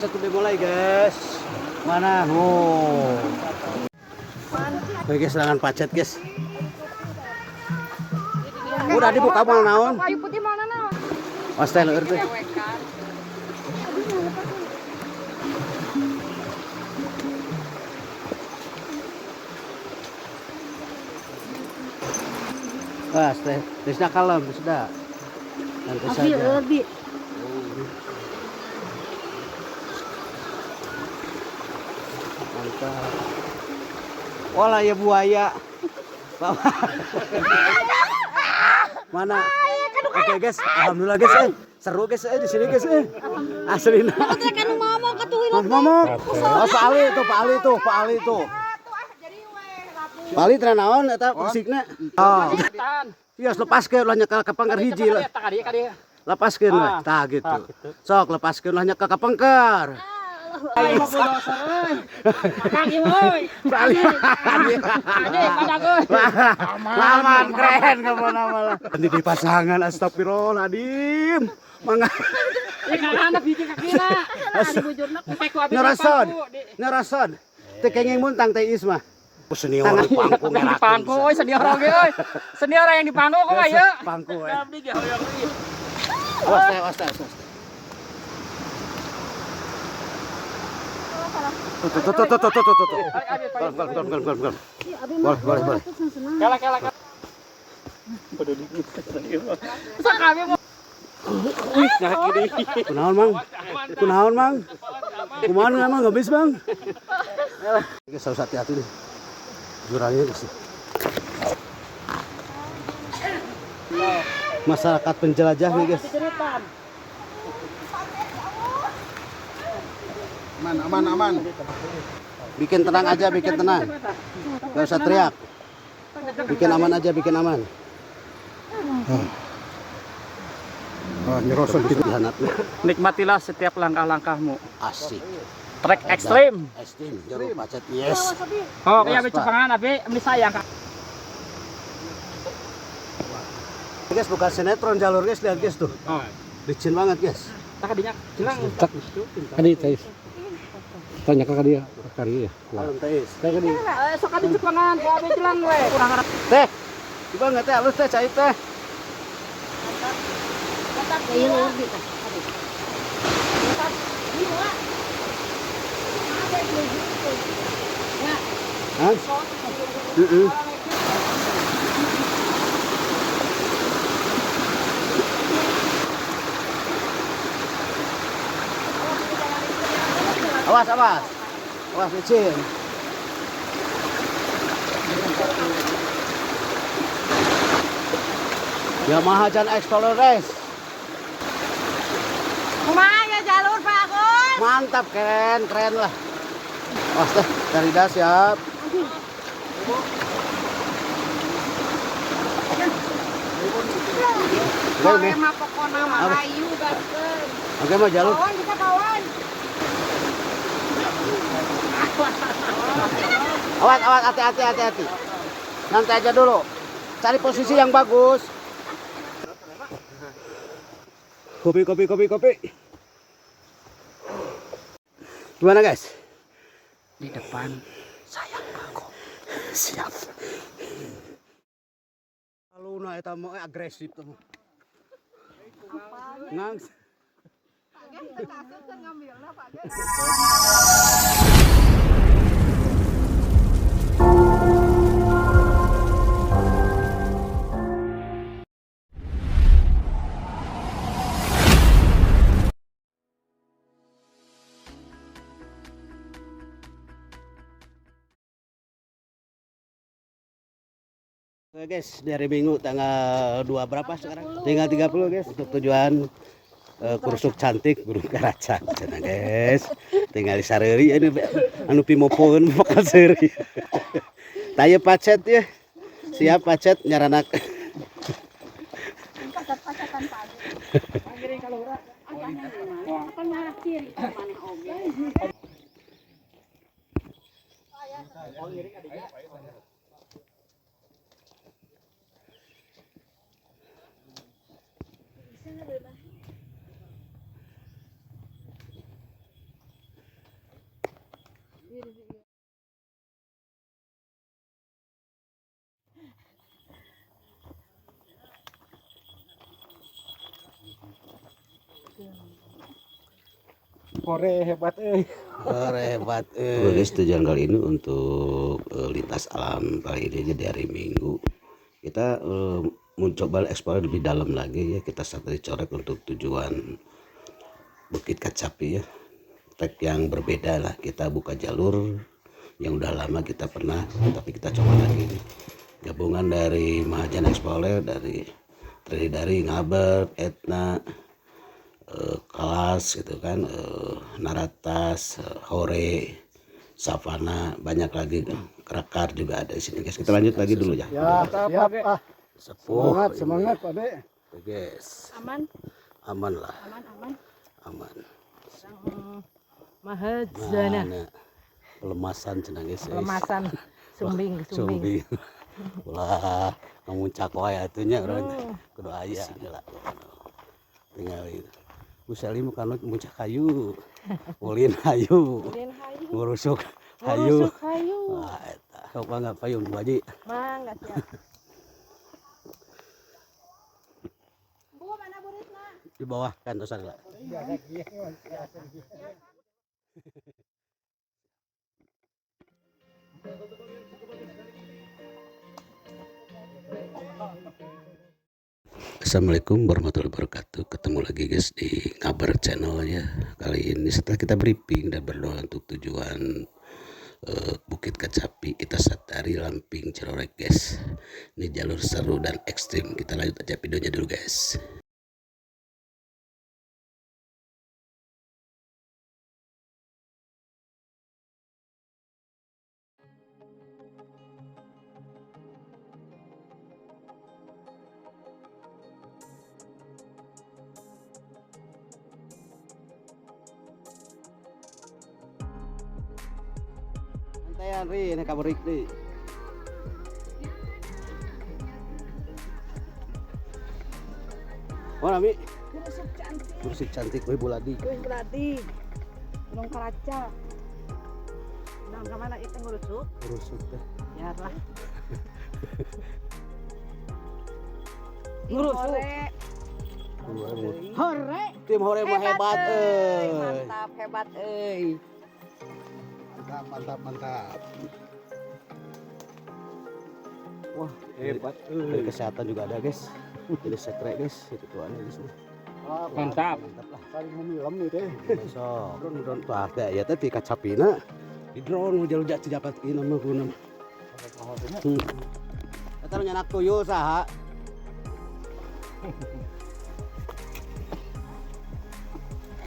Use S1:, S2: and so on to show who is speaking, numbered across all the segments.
S1: Satu dimulai, guys. Mana? Oh. Oke guys, serangan pacet, guys. Udah dibuka mau naon?
S2: Kayu putih mana naon?
S1: Oh, style teh. Wah, teh, tesnya kalem sudah. Nanti saja.
S2: Lebih.
S1: Mantap. Olah ya buaya. Bapak. Mana? Oke guys, alhamdulillah guys, Seru guys, di sini guys, Asli.
S2: Kan ngomong ketuin.
S1: Ngomong. Oh, Pak Ali tuh, Pak Ali tuh, Pak Ali tuh. Pak Ali teh naon eta musikna? Oh. Iya, lepaskeun lah nyekel ka pangker hiji lah. Lepaskeun lah, tah gitu. Sok lepaskeun lah nyekel ka pangker. Aman keren kamu nama lah. Nanti di pasangan astagfirullahaladzim. Mangga. Nyerason, nyerason. Teu kenging muntang teh Isma. Senior di pangku
S3: Yang di pangku, oi senior oge oi. Senior yang di pangku kok ya.
S1: Pangku eh. Awas teh, awas teh, awas. Tuh tuh tuh tuh tuh tuh tuh tuh. Boleh boleh boleh boleh boleh. Boleh boleh boleh.
S3: Kala kala kala. Sok kami mau. Wih, nah gini.
S1: Kunaon Mang? Kunaon Mang? Kumaha emang nggak bisa Bang? Guys, harus hati-hati nih. Jurangnya guys. Masyarakat penjelajah nih guys.
S4: Aman, aman, aman.
S1: Bikin tenang aja, bikin tenang. Gak usah teriak. Bikin aman aja, bikin aman.
S4: Oh, nyeroson gitu.
S3: Nikmatilah setiap langkah-langkahmu.
S1: Asik.
S3: Trek ekstrim.
S1: Ekstrim, jeruk pacet. Yes.
S3: Oh, iya abi cepengan abi ini sayang.
S1: Guys, bukan sinetron jalur guys, lihat guys tuh.
S3: Oh.
S1: Licin banget guys.
S3: Tak kadinya jelang.
S5: Kadi tais. Tanya ke dia, kari ya.
S1: Kalem teh.
S5: Teh kadi.
S3: Sok abi cepengan, abi jelang we. Kurang
S1: Teh. Coba nggak teh halus teh cai teh. Hah? Heeh. Awas, awas. Awas licin. Yamaha Jan Explorer Race.
S2: Kumaha ya jalur Pak Agus?
S1: Mantap, keren, keren lah. Awas teh, dari das siap. Oke,
S2: Mah pokona mah hayu gaskeun.
S1: Oke, mah jalur.
S2: Kawan kita kawan.
S1: Awas, awas, hati-hati, hati-hati. Nanti aja dulu. Cari posisi yang bagus. Kopi, kopi, kopi, kopi. Gimana guys?
S3: Di depan sayang aku.
S1: Siap. Luna eta mah agresif tuh. Ngang. Oke guys, dari Minggu tanggal 2 berapa sekarang? Tinggal 30 guys untuk tujuan Kursuk Cantik Gunung Karacak. Cenah guys. Tinggal di sareuri ini anu pimopoeun bakal seuri. Taya pacet ya. Siap pacet nyaranak.
S4: Kore hebat euy.
S1: Kore hebat euy. Oke guys, tujuan kali ini untuk lintas alam kali ini aja dari Minggu. Kita mencoba eksplor lebih dalam lagi ya. Kita start dari Corek untuk tujuan Bukit Kacapi ya. Trek yang berbeda lah, kita buka jalur yang udah lama kita pernah, tapi kita coba lagi nih. Gabungan dari Mahajan Explorer, dari terdiri dari Ngaber, Etna, Kelas gitu kan, Naratas, Hore, Savana, banyak lagi, Krakar juga ada di sini guys. Kita lanjut lagi dulu ya.
S4: Ya, siap ah.
S1: Sepuh.
S4: Semangat, semangat Pak De.
S1: Oke, guys.
S2: Aman,
S1: Aman lah,
S2: aman, aman.
S1: Aman.
S3: Mahajana.
S1: Mana pelemasan cenah guys.
S3: Pelemasan sumbing, sumbing.
S1: Sumbing. Ulah ngamuncak wae atuh nya urang teh. Kudu aya heula. Tinggal itu. Bu Seli mah kana muncak hayu. Ulin hayu.
S2: Ulin hayu.
S1: Ngurusuk hayu.
S2: Ngurusuk hayu.
S1: Wah eta. Sok mangga payung Bu Haji.
S2: Mangga siap. Bu, mana Bu Risma?
S1: Di bawah kan tosan lah. Assalamualaikum warahmatullahi wabarakatuh. Ketemu lagi guys di Ngaber Channel ya. Kali ini setelah kita briefing dan berdoa untuk tujuan Bukit Kacapi, kita start dari Lamping Cirorek guys. Ini jalur seru dan ekstrim. Kita lanjut aja videonya dulu guys. Santai Andri, ini kabar nih. Mana Mi?
S2: Ngurusuk cantik.
S1: Ngurusuk cantik, wih buladi.
S2: Wih buladi. Gunung Karaca. Nah, kemana itu ngurusuk?
S1: Ngurusuk teh.
S2: Ya lah. Ngurusuk. Hore.
S1: Tim Hore mah hebat euy.
S2: Mantap, hebat euy.
S4: Mantap, mantap, mantap.
S1: Wah,
S4: hebat
S1: dari kesehatan juga ada guys. Jadi sekre guys, itu tuannya guys.
S5: Mantap.
S1: Mantap lah.
S4: Saling memilem nih teh.
S1: Besok drone drone tuh ada ya teh kacapina. Di drone jalur jatuh dapat ini mah guna. Eta nu nyanak tuyul saha?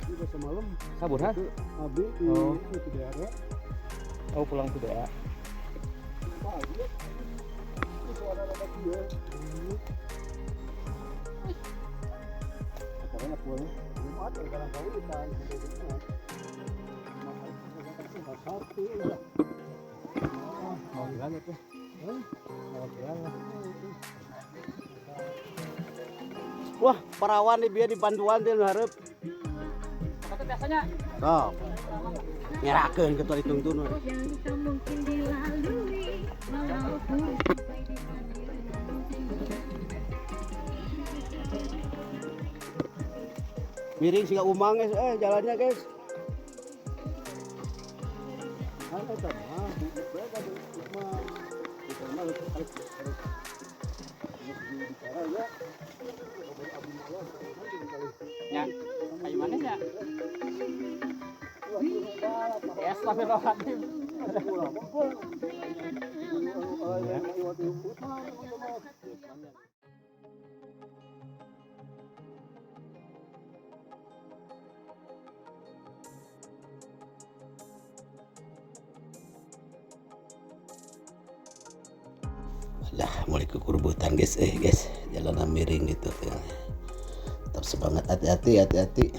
S4: Udah semalam
S5: Sabur ha?
S4: Abi di
S5: Oh.
S4: di daerah.
S5: Oh, pulang ke daerah.
S4: Pagi. Itu suara ada dia. Acaranya pulang Jumat sekarang kawitan. Satu. Mau gimana tuh? Mau gimana?
S1: Wah, perawan nih biar dibantuan teh nu hareup.
S3: Apa biasanya?
S1: Sok. Ngerakeun ketua dituntun.
S6: Yang tak mungkin dilalui walaupun sampai dipanggil nanti.
S1: Miring sih umang guys, jalannya guys.
S3: Ya, kayu manis ya. Ya, astagfirullahaladzim.
S1: Lah, mulai kekurbutan guys, guys, jalanan miring gitu. Tetap semangat, hati-hati, hati-hati.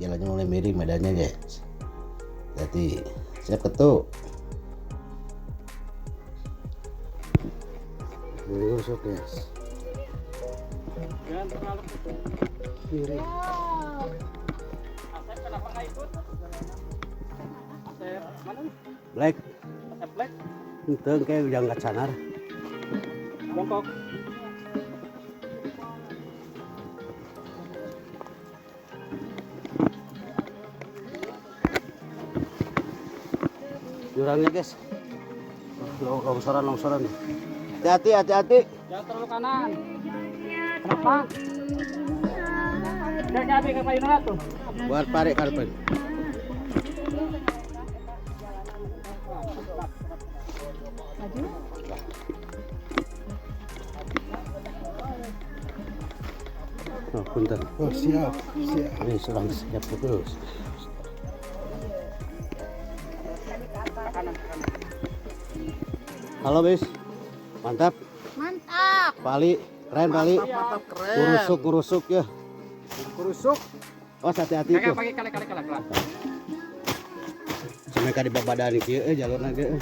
S1: Jalannya mulai miring medannya guys. Hati-hati. Siap ketuk. Lurus guys.
S3: Jangan terlalu
S1: Miring.
S3: Asep kenapa nggak ikut? Asep. Mana?
S1: Black.
S3: Kasep black.
S1: Henteu kayak yang kacanar.
S3: Bongkok.
S1: Jurangnya guys. Longsoran, longsoran. Hati-hati, hati-hati.
S3: Jangan terlalu kanan. Kenapa? Kayak ke payung tuh.
S1: Buat parik karpen. Oh, punten.
S4: Oh, siap, siap.
S1: Ini sedang siap terus. Halo, bis. Mantap.
S6: Mantap.
S1: Pali, keren Pali.
S4: Mantap, keren.
S1: Kurusuk, kurusuk ya.
S4: Kurusuk.
S1: Oh, hati-hati tuh.
S3: Pakai kali kali kali kali.
S1: Sampai ka di babadan kieu jalurna ge.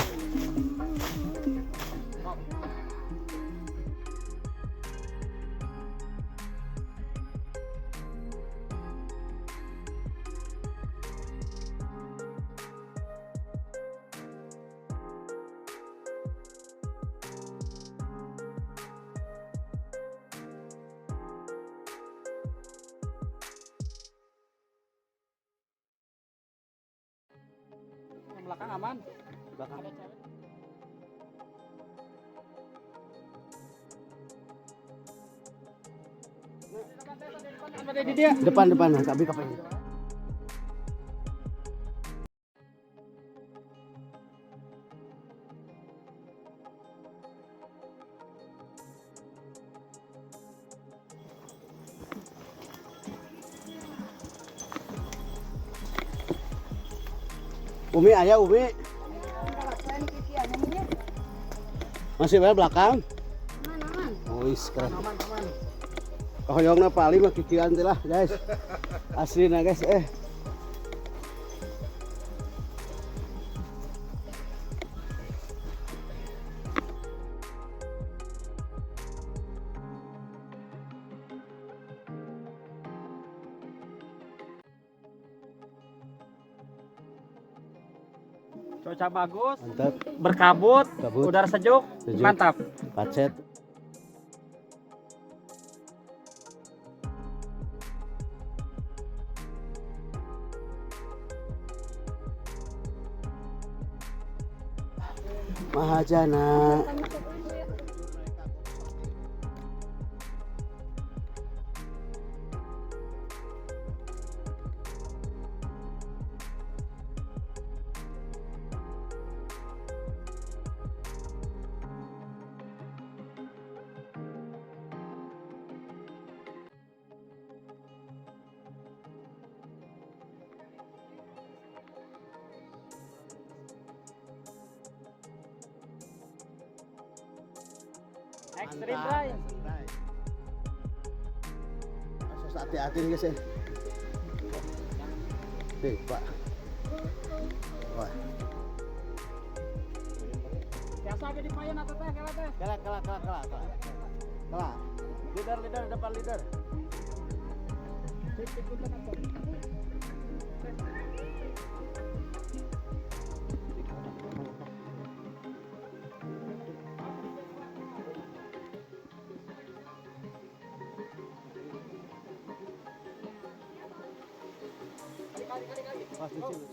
S3: Yang belakang aman.
S1: Belakang.
S3: Ada cewek. Ada di dia.
S1: Depan depan, tapi kapan? Umi ayah Umi masih banyak belakang.
S6: Aman, aman.
S1: Wih, keren. Hoyongna paling mah kikian teh lah, guys. Aslina guys,
S3: Cuaca bagus,
S1: Mantap.
S3: Berkabut,
S1: Kabut.
S3: Udara sejuk,
S1: Sejuk.
S3: Mantap.
S1: Pacet. Mahajana.
S3: Ekstrim, Bray.
S1: Harus hati-hati nih guys ya. Nih, Pak. Wah.
S3: Biasa aja di payun atau teh, kala teh.
S1: Kelak, kelak, kelak, kelak, kelak. Kelak. Leader, leader, depan leader. Wah, lucu, lucu.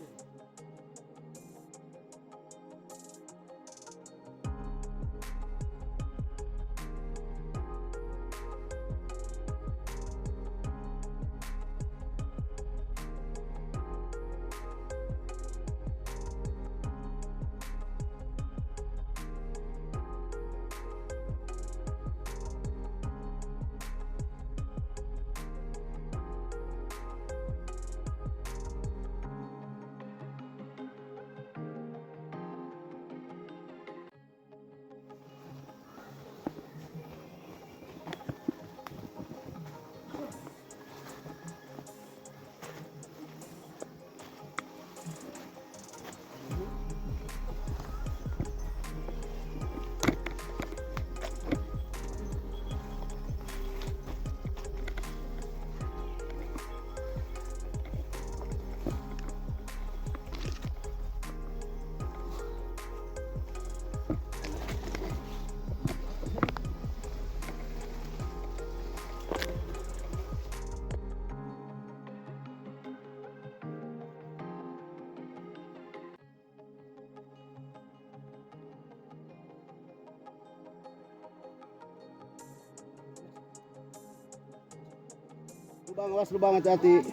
S1: Lubang, awas lubang, hati-hati.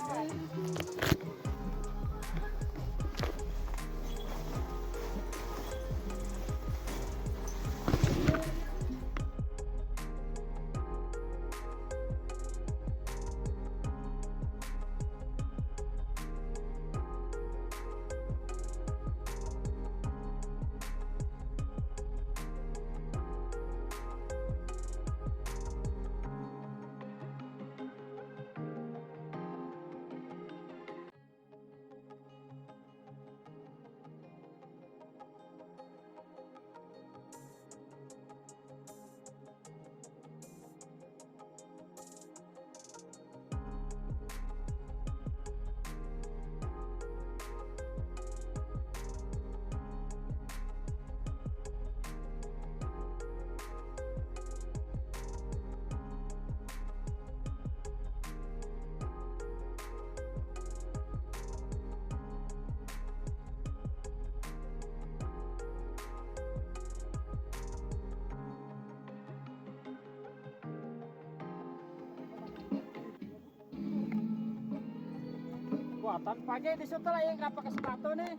S3: Kuatan pagi di situ lah yang nggak pakai sepatu nih.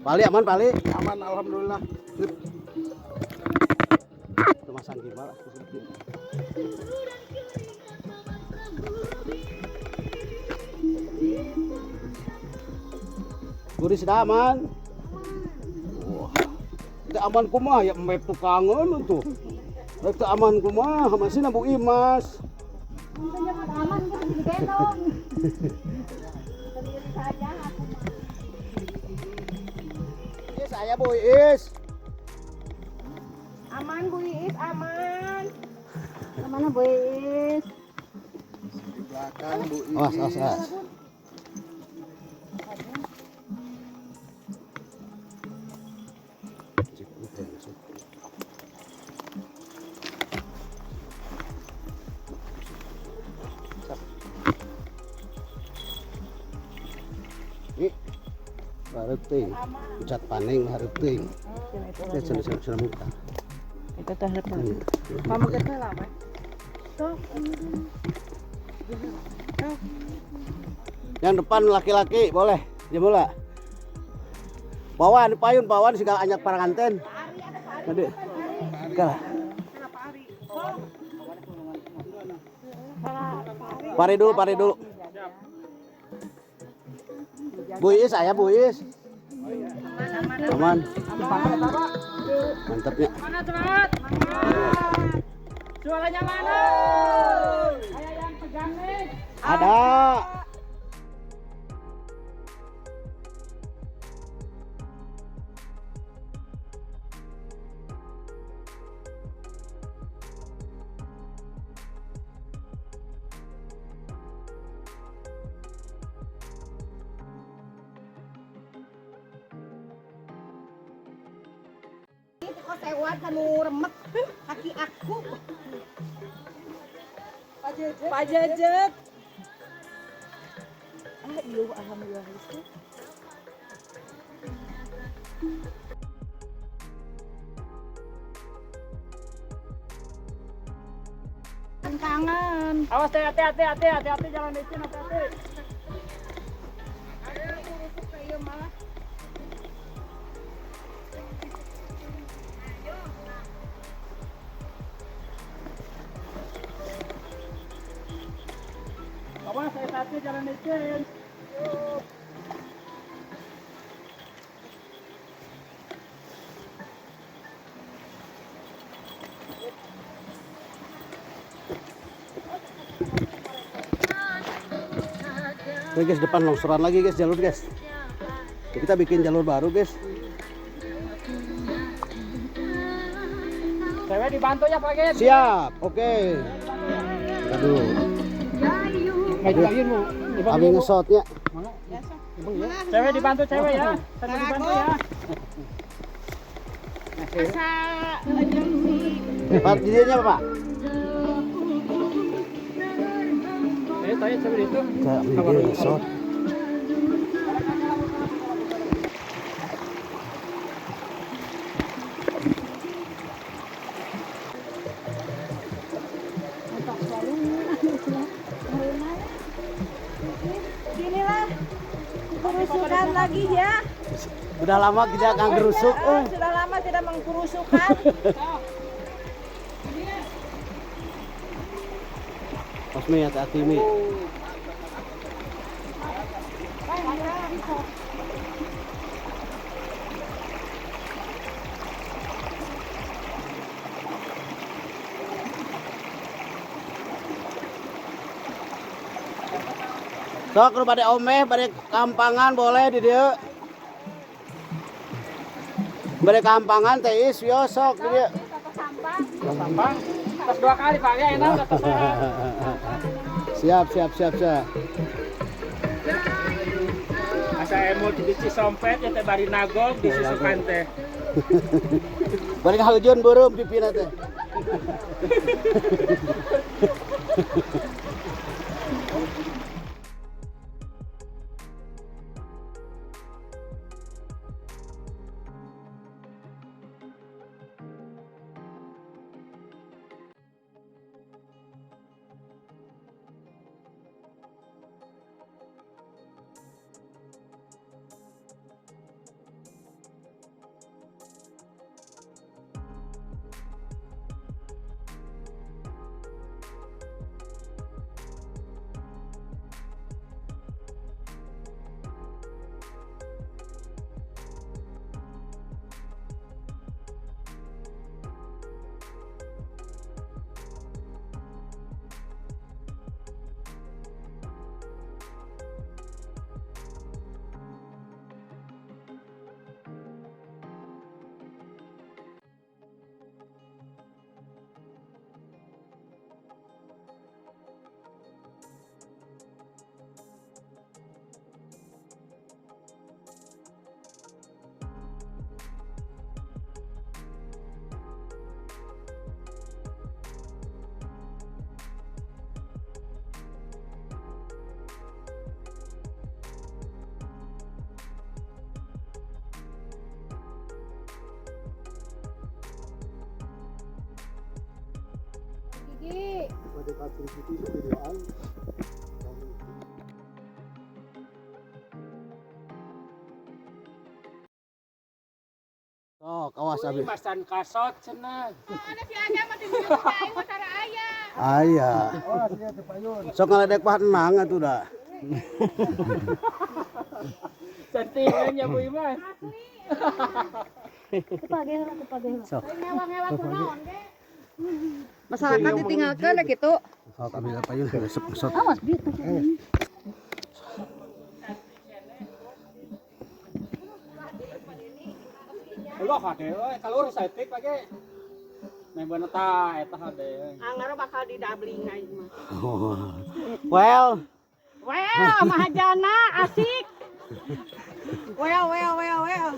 S1: Pali aman, Pali.
S4: Aman, alhamdulillah.
S1: Tumasan gimbal. Guri sudah aman. Wah. Teu aman kumaha ya mep tukangeun tuh. Rek teu aman kumaha masih Bu Imas.
S6: Aman kan digendong. Sendiri saja aku mah.
S1: Is aya Bu Iis.
S2: Aman Bu Iis, aman.
S6: Kemana Bu Iis?
S4: Di belakang Bu Iis.
S1: Awas, awas, awas. Ih, hareuting. Ucat paning hareuting. Ya cenah cenah muka.
S2: Itu teh Pameget heula mah. Sok.
S1: Yang depan laki-laki boleh, jemula. Bawa di payun, bawa segala anyak paranganten. Tadi. Kalah. Pari dulu, pari dulu. Bu Iis, saya Bu Iis. Aman. Mantapnya.
S3: Mana semangat? Suaranya mana? Saya yang pegang nih.
S1: Ada.
S2: Kok sewa kanu remek kaki aku. Pak Jejet. Ah, iya alhamdulillah.
S6: Kangen.
S3: Awas hati-hati hati-hati hati-hati jalan licin hati-hati. Awas hati-hati jalan licin.
S1: Oke guys, depan longsoran lagi guys, jalur guys. Oke Kita bikin jalur baru, guys.
S3: Cewek dibantu ya, Pak Gen.
S1: Siap. Oke. Aduh. Abi ngesotnya.
S3: Cewek dibantu cewek ya. Cewek dibantu ya.
S2: Asa jeung si
S1: Pak, didinya Pak.
S3: Tanya cewek itu.
S1: Abi ngesot.
S2: Inilah kerusukan lagi ya.
S1: Udah lama tidak ngerusuk.
S2: Sudah lama tidak mengkerusukan.
S1: Osmi hati-hati Mi. Sok nu bade omeh, bade kampangan boleh di dieu. Bade kampangan teh is yo sok di dieu.
S3: Sampang. Terus 2 kali Pak ya, enak atas saya.
S1: Siap, siap, siap, siap.
S3: Asa emot di Cisompet ya teh bari nagog di susukan teh.
S1: Bari ngahujeun beureum pipina teh. Oh, kawas abi.
S3: Masan kasot cenah.
S1: Aya. Sok ngaledek pah enang atuh da.
S3: Sentingan ya Bu Imas.
S1: Sok.
S2: Masyarakat ditinggalkan gitu.
S1: Sok ambil payung resep sok.
S6: Awas gitu.
S3: Ulah hade euy, kalur saeutik pake. Membeuna ta eta hade euy.
S2: Anggar bakal didabling aing mah.
S1: Well,
S2: Well, Mahajana asik. Well, well, well, well.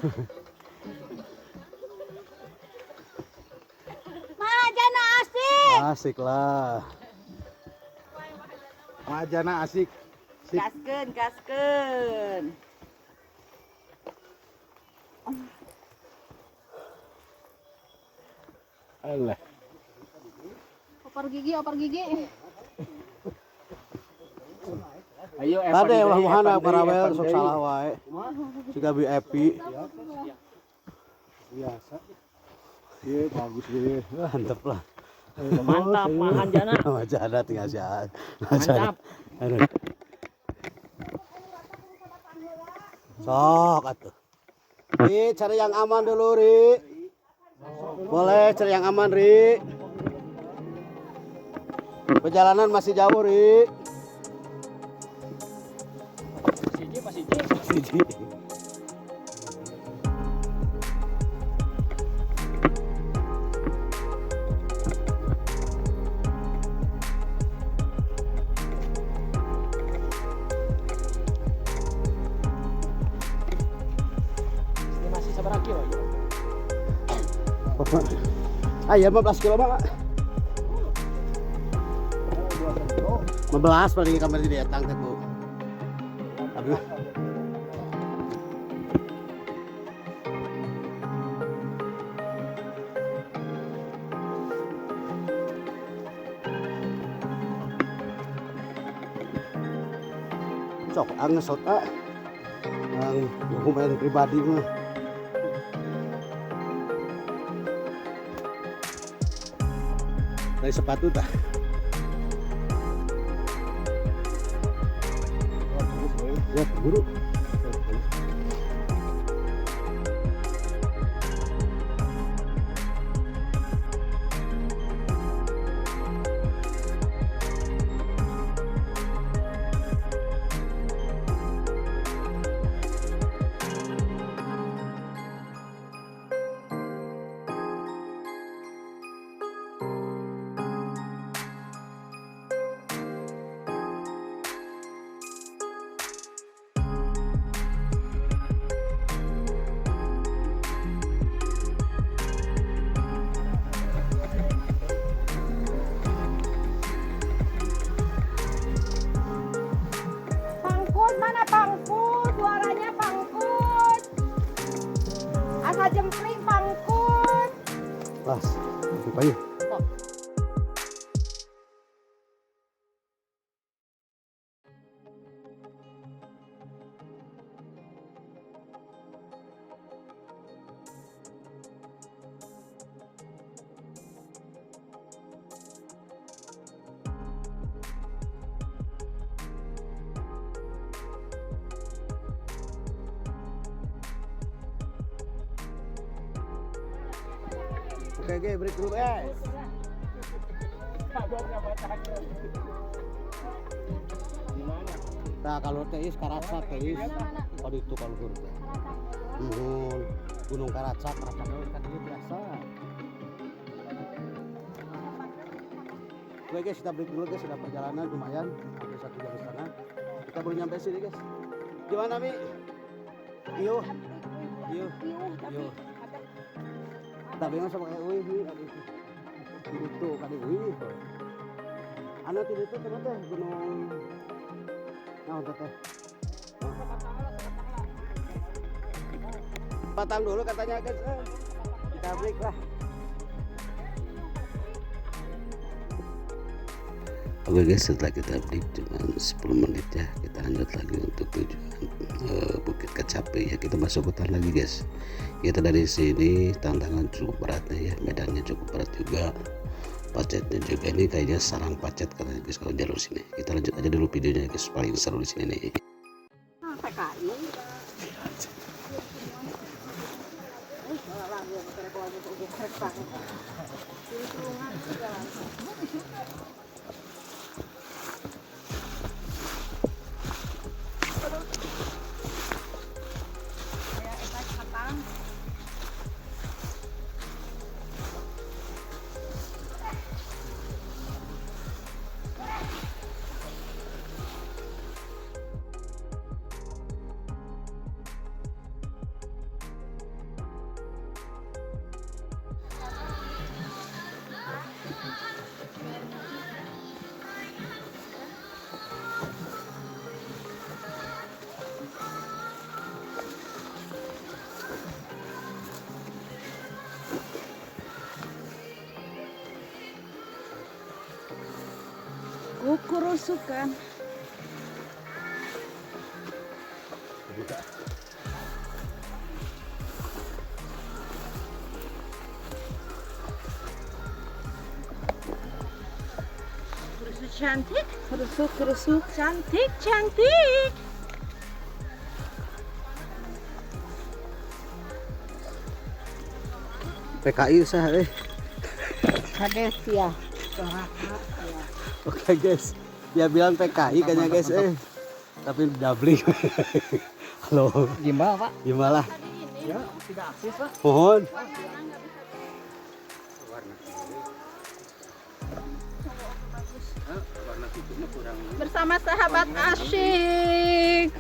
S6: Mahajana asik.
S1: asik lah.
S4: Mahajana asik.
S2: Gaskeun, gaskeun.
S4: Alah.
S6: Opor gigi, opor gigi.
S3: Ayo Evan
S1: Tadi
S3: deui,
S1: ulah muhana
S3: Evan deui,
S1: parawel
S3: Evan
S1: sok
S3: deui.
S1: salah wae. Siga bi Epi.
S4: Biasa. Iya, bagus deh.
S1: Mantep lah.
S3: Mantap Mahajana.
S1: Mahajana tinggal siapa. Mahajana. Aduh. Sok atuh. Ri, cari yang aman dulu, Ri. Boleh cari yang aman, Ri. Perjalanan masih jauh, Ri.
S3: Siji, Pak Siji.
S1: Siji. Ah, ya 15 kilo mah. 15 paling kamar di datang teh, Bu. Tapi sok ang sota ang dokumen pribadi mah. Dari sepatu tah. Ya, guru.
S2: Pangkut mana pangkut? Suaranya pangkut. Asa jempling pangkut.
S1: Pas, payu. Oke, break dulu guys. Nah, kalau teh Karacak teh. Oh itu kalau guru teh. Nuhun, Gunung Karacak, Karacak kan ieu biasa. Oke guys, kita break dulu guys, sudah perjalanan lumayan, hampir 1,5 jam. Kita baru nyampe sini guys. Gimana Mi? Iyo. Iyo. Iyo. Tapi mah sama kayak uih itu kali uih. Anu tidak itu ternyata gunung. Nah, teh. Patang dulu katanya guys. Kita break lah.
S7: Oke guys, setelah kita break cuma 10 menit ya, kita lanjut lagi untuk tujuan Bukit Kacape ya. Kita masuk hutan lagi guys. Kita dari sini tantangan cukup beratnya ya, medannya cukup berat juga, pacetnya juga. Ini kayaknya sarang pacet katanya guys kalau jalur sini. Kita lanjut aja dulu videonya guys, paling seru di sini nih.
S2: Kukurusukan. Kerusuk cantik, kerusuk kerusuk cantik cantik.
S1: PKI sah eh.
S2: Kades ya.
S1: Oke guys, dia bilang PKI kayaknya guys tapi doubling. Halo.
S3: Gimana Pak?
S1: Gimana?
S3: Ya, tidak akses Pak.
S1: Mohon.
S2: Bersama sahabat asyik.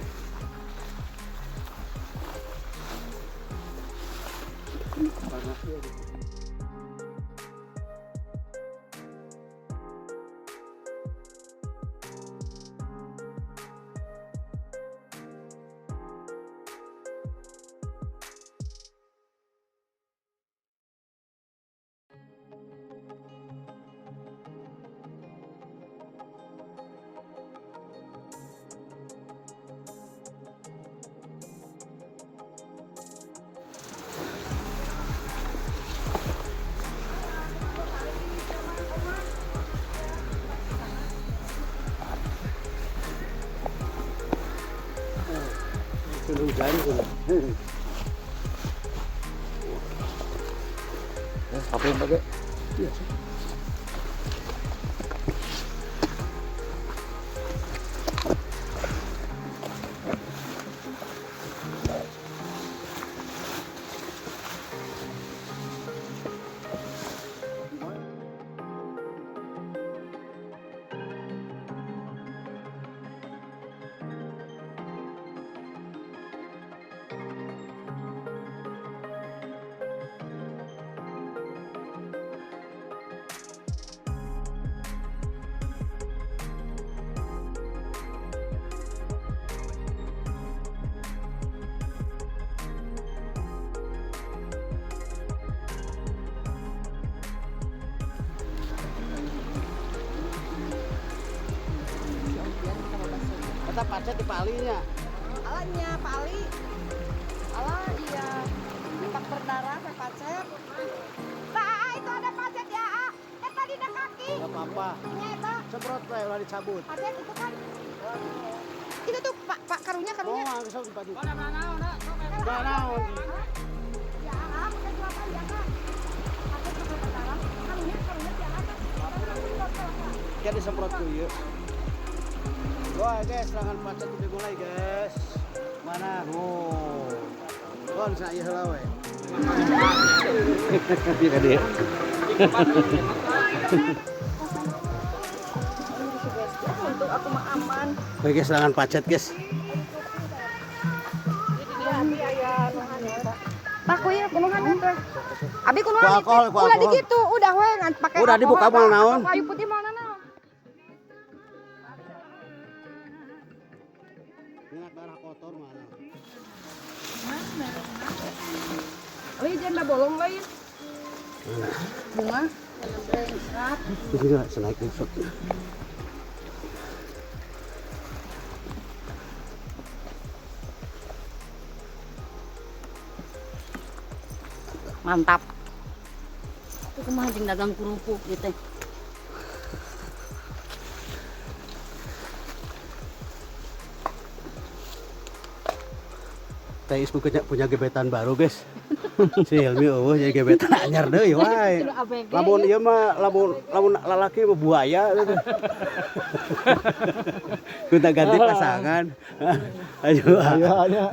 S1: Hujan tuh.
S4: Apa yang pakai? Iya.
S1: Kata pacet di palinya.
S2: Alanya pali. Ala iya. Tempat berdarah saya pacet. Nah, itu ada pacet ya, A. Tadi ada kaki.
S1: Enggak apa-apa.
S2: Ini eta.
S1: Semprot lah ulah dicabut.
S2: Pacet itu kan. Itu tuh Pak, Pak karunya karunya.
S1: Oh, langsung dipadu.
S2: Mana naon? Ya, A, pakai delapan ya, Kak. Pacet tempat berdarah. Karunya karunya ya, A.
S1: Kan disemprot tuh yuk. Wah guys, serangan pacet udah mulai guys. Mana? Oh. Kon saya heula we.
S5: Iya dia.
S2: Untuk aku mah aman.
S1: Oke guys, serangan pacet guys.
S2: Pak kuy kunuhan teh. Abi kunuhan.
S1: Alkohol,
S2: ulah digitu, udah we ngan pake.
S1: Udah dibuka moal naon.
S2: Kayu putih moal naon.
S1: Minyak darah kotor mana?
S2: Euy jangan bolong lain. Bunga.
S1: Itu juga senaik besok.
S2: Mantap.
S8: Itu kumaha jeung dagang kerupuk gitu.
S1: Teh Is punya gebetan baru guys. Si Hilmi eueuh jadi gebetan anyar deui wae. Lamun ieu mah lamun lamun lalaki mah buaya gitu. Kita ganti pasangan. Ayo.
S4: Ayo ayo.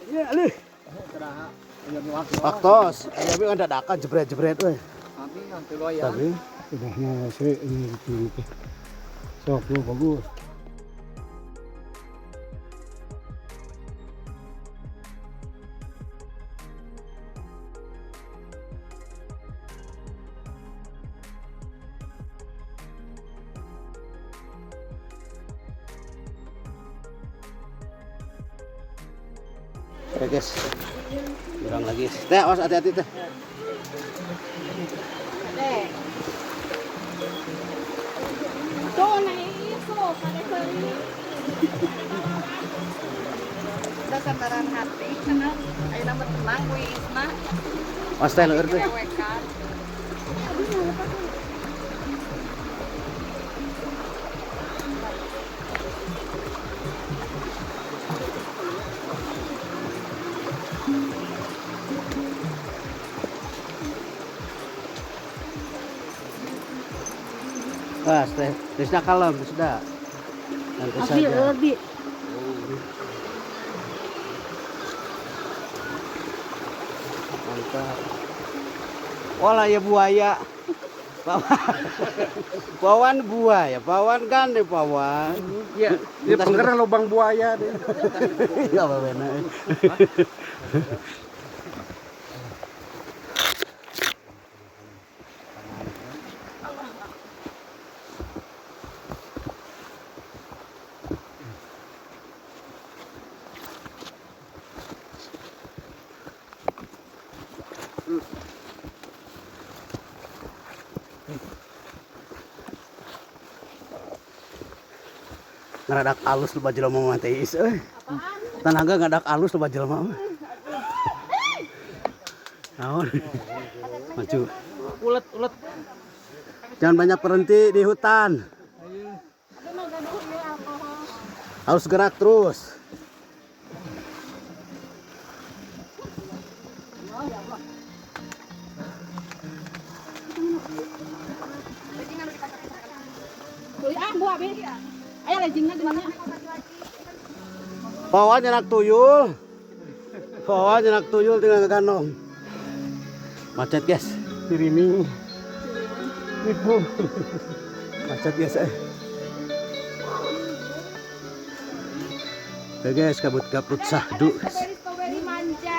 S1: Ya alih. Waktos, aya we dadakan jebret-jebret we. Tapi
S5: Udahnya saya ini gitu. Sok lu bagus.
S1: Oke guys, kurang lagi. Teh, awas hati-hati teh.
S8: Tuh naik itu, kada seuri.
S2: Udah santaran hati, cenah. Ayeuna mah tenang kuy Isna.
S1: Awas teh leur teh.
S2: Dewekan.
S1: Wah, teh, Tisna kalem sudah. Nanti
S8: Abi
S1: saja.
S8: lebih.
S1: Mantap. Olah ya buaya. Pawan buaya, pawan kan deh pawan.
S4: Iya, dia penggerak lubang buaya deh.
S1: Ya apa benar. Ngaradak alus loba jelema mah teh is euy. Tanaga ngadak alus loba jelema mah. Naon? Maju.
S3: Ulet, ulet.
S1: Jangan banyak berhenti di hutan. Harus gerak terus. Pawan nyenak tuyul. Pawan nyenak tuyul tinggal ngegandong. Macet guys.
S5: Sirining. Ibu.
S1: Macet guys. Oke guys, kabut-kabut sahdu.
S2: Strawberry manja.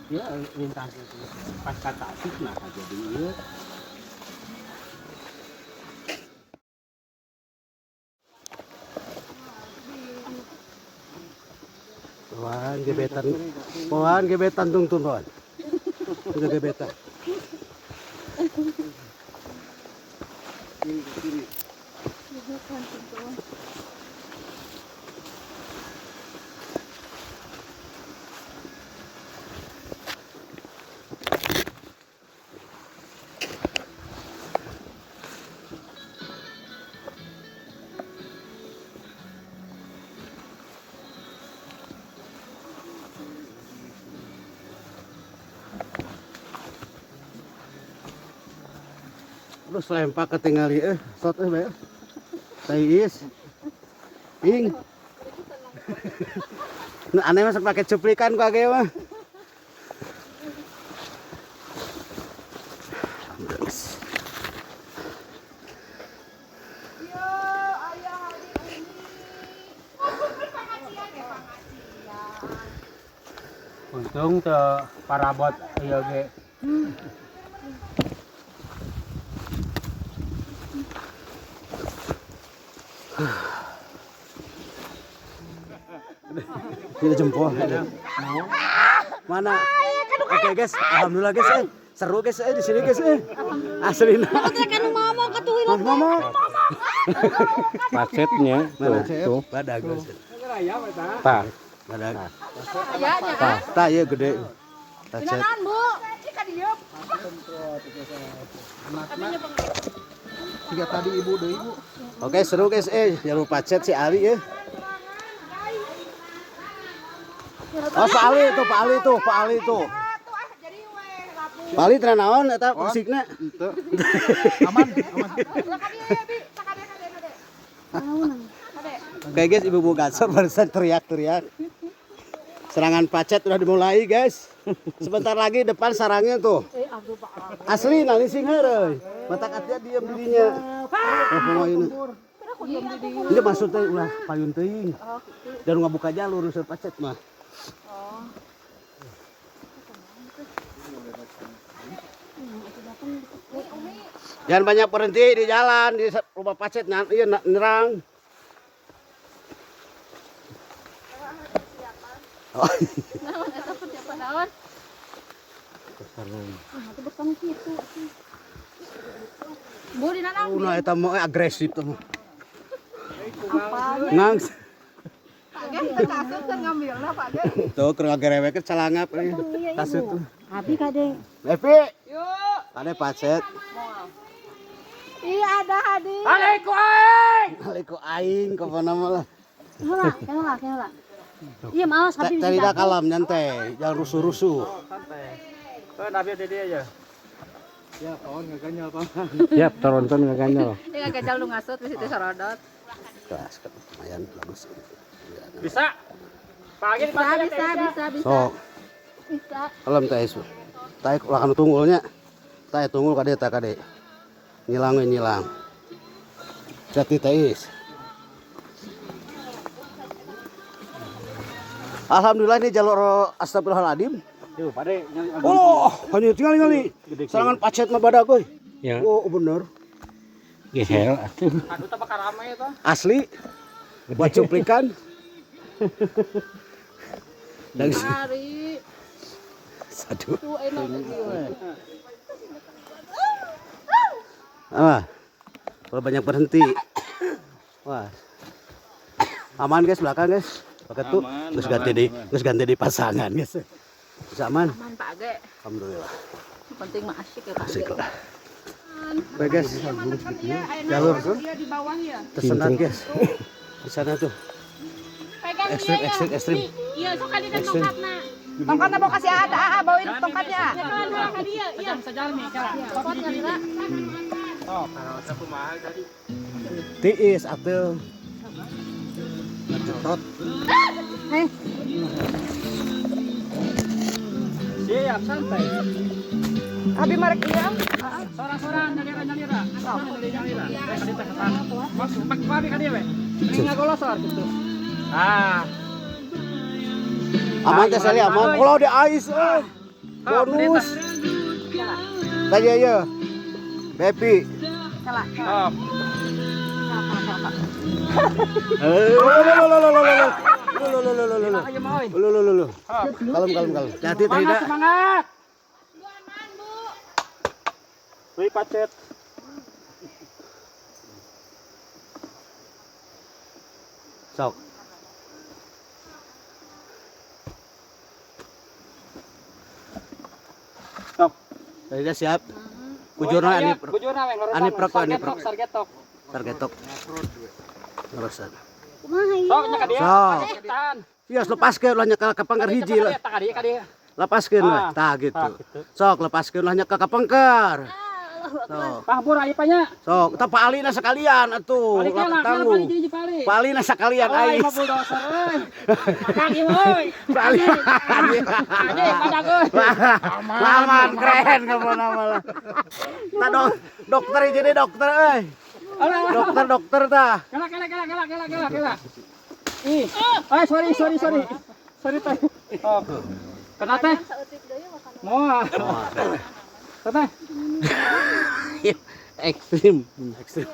S7: Ya lintas pas kata asik nah jadi ieu.
S1: Pawan gebetan. Pawan gebetan tungtun pawan. Udah gebetan. Lu selempak ketinggali sot bae. Teh is. Ing. Nu aneh mah pakai cuplikan ku age mah.
S2: Yo, ayah hari ini. Pengajian ya, pengajian.
S3: Untung teu parabot ieu ge.
S1: Tidak jempol. Mana? Oke guys, alhamdulillah guys, seru guys di sini guys. Asli.
S8: Kan ngomong ke tuh
S1: Ngomong.
S5: Pacetnya tuh, tuh.
S1: Badag guys.
S5: Tah.
S1: Badag.
S2: Ya,
S1: Tah, tah ieu gede. Pacet.
S2: Bu. Ka dieu.
S4: Tiga tadi ibu deui ibu.
S1: Oke, seru guys jalur pacet si Ali ya. Oh, Pak Ali tuh, Pak Ali tuh, Pak Ali tuh. Pak Ali teu naon eta musikna?
S4: Henteu. Aman, aman.
S1: Oke guys, ibu-ibu gasor barusan teriak-teriak. Serangan pacet udah dimulai guys. Sebentar lagi depan sarangnya tuh. Asli nali sing heureuy. Matak atia diem dirinya. Oh, ini maksudnya ulah payun teuing. Dan ngabuka jalur usah pacet mah. Jangan banyak berhenti di jalan, di rumah pacet iya nyerang. Oh.
S8: Naon eta persiapan naon? Ah, itu bersama kitu. Bu dina naon?
S1: Nah, eta mah agresif tuh. Ngang.
S2: Pak Ge, teu kasut teu ngambilna Pak Ge.
S1: Tuh keur ngagerewek calangap euy. Kasut tuh.
S8: Abi kade.
S1: Evi.
S2: Yuk.
S1: Kade pacet.
S2: Iya ada Hadi.
S3: Alaiku aing.
S1: Alaiku aing kemana malah.
S8: Heula, heula, heula. Iya, maos abi.
S1: Cari dah kalam nyantai, jangan rusuh-rusuh.
S3: Santai. Tuh nabi di dia ya.
S4: Ya, kawan ngaganyal kawan.
S5: Yap, toronton ngaganyal.
S2: Ini ngagajal lu ngasut di situ sarodot.
S1: Kelas lumayan bagus.
S3: Bisa. Pagi
S2: Bisa, bisa, bisa, bisa.
S1: Sok.
S8: Bisa.
S1: Kalem teh isu. Teh ulah kanu tunggulnya. Teh tunggul kade teh kade. Nyilang we nyilang. Jati teh is. Alhamdulillah ini jalur astagfirullahaladzim.
S3: Tuh, pade.
S1: Oh, hanya tinggal ningali. Serangan pacet mah badag euy.
S5: Ya.
S1: Oh, bener.
S5: Gehel atuh.
S3: Aduh teh bakal rame eta.
S1: Asli. Buat cuplikan. Dan
S2: Hari
S1: satu.
S2: tuh enak ieu.
S1: Ah. Kalau banyak berhenti. Wah. Aman guys belakang guys. Pakai tuh terus ganti di pasangan guys. Bisa aman.
S2: Aman Pak Ge.
S1: Alhamdulillah.
S8: Penting mah asyik ya Pak.
S1: Asik lah. Baik guys,
S4: Jalur tuh.
S2: Dia di bawah ya.
S1: tersendat guys. Di sana tuh.
S6: Pegang
S1: Ekstrim,
S6: dia ya.
S1: ekstrim, ekstrim.
S6: Iya, sok kali kan
S1: Ekstrim.
S6: tongkatna.
S2: Tongkatnya bawa kasih ada, ah, bawain tongkatnya.
S6: Nyekelan heula ka dieu, iya.
S3: Sajalmi kala.
S8: Copot nyalira.
S1: Tiis atuh. Ngejetot.
S3: Siap santai.
S2: Abi marek iya.
S3: Sorang-sorang nyalira-nyalira. Nyalira-nyalira. Tadi teh ketan. Pak babi ka dieu we. Mending ngagolosor gitu. Ah.
S1: Aman teh Sally aman. Kalau di ais euy. Bonus. Tadi ya. Bepi.
S2: Salah.
S3: Top.
S1: Lo lo lo lo lo. Kalem kalem kalem. Hati tidak.
S3: Semangat.
S4: Wih pacet.
S1: Sok.
S3: Sok.
S1: Tidak siap. Bujurna ani
S3: bujurna we
S1: ani prok ani prok.
S3: Sargetok.
S1: Sargetok. Terusan.
S3: Sok nya ka dieu.
S1: Sok.
S3: Tahan.
S1: Iya, lepaskeun lah nyekel ka pengker hiji lah.
S3: Tah ka dieu ka dieu.
S1: Lepaskeun lah, tah gitu. Sok lepaskeun lah nyekel ka pengker. Sok.
S3: Pahbur aya nya.
S1: Sok, tah Pak Alina sekalian atuh. Tanggung. Pak Alina sekalian
S3: ai.
S1: Ais.
S3: Makang ieu euy.
S1: Pak Ali.
S3: Ade padag euy.
S1: Aman keren kamu nama lah. Tah dokter jadi dokter euy. Dokter dokter tah.
S3: Kela kela kela kela kela kela kela. Ih. Ah sorry sorry sorry. Sorry teh. Oh. Kena teh. Moal. Teh.
S1: Ekstrim, ekstrim.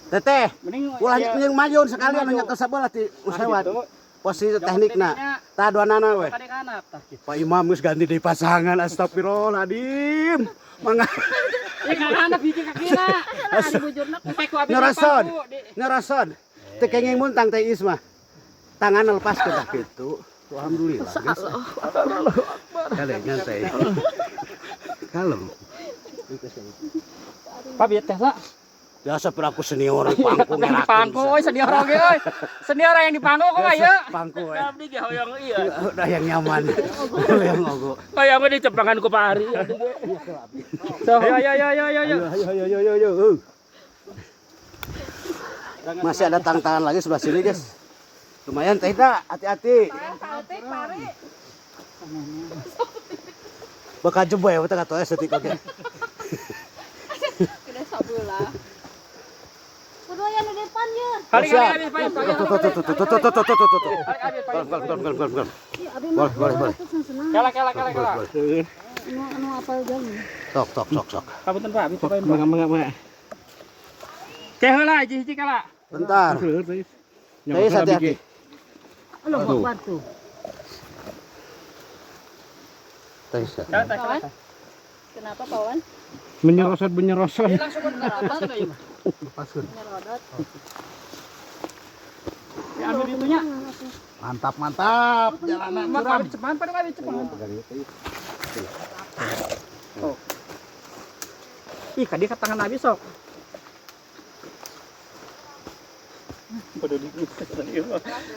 S1: Teteh, ulah mending maju sekalian nyekel sabelah ti usewat. Posisi teknikna. Tah duanana we. Pak Imam geus ganti deui pasangan astagfirullahaladzim. Mangga.
S3: Ieu ka hiji kakina.
S1: Nyoroson. Nyoroson. Teu kenging muntang teh Isma. Tangan lepas ke tah kitu. Alhamdulillah. Allahu Akbar. Kalem nyantai. Kalem.
S3: Pak bieu teh lah.
S1: Biasa peraku senior di pangku
S3: Di pangku euy senior oge euy. Senior yang di pangku kumaha ieu?
S1: Pangku euy.
S9: Abdi ge hoyong ieu.
S1: Udah yang nyaman. Yang ogo.
S9: Hoyong ge dicepangan ku Pak Ari.
S3: So, ayo ayo ayo ayo ayo.
S1: Ayo ayo ayo ayo. Masih ada tantangan lagi sebelah sini, guys. Lumayan teh hati-hati. Bakal jeboy ya, teh katoe setik oge.
S2: Udah sabelah.
S8: Kudu aya nu depan ye.
S3: Kali kali kali
S1: Tuh tuh tuh tuh tuh tuh tuh tuh tuh tuh. Kalem kalem kalem kalem. Boleh boleh boleh.
S3: Kela kela kela kela.
S8: Anu anu apal jauh.
S1: Sok sok sok sok.
S3: Kapunten Pak, abi cobain.
S5: Mangga mangga mangga.
S3: Teh heula hiji-hiji kala.
S1: Bentar. Teh hati-hati.
S8: Allahu Akbar tuh.
S1: Teh.
S8: Kenapa Pawan?
S5: Menyerosot menyerosot.
S3: Langsung
S4: Lepaskeun.
S8: Menyerosot.
S3: Ya ambil itunya.
S4: Mantap mantap. Jalanan
S3: curam. Cepat pada kali cepat. Oh. Ih, kadi ke tangan abi sok.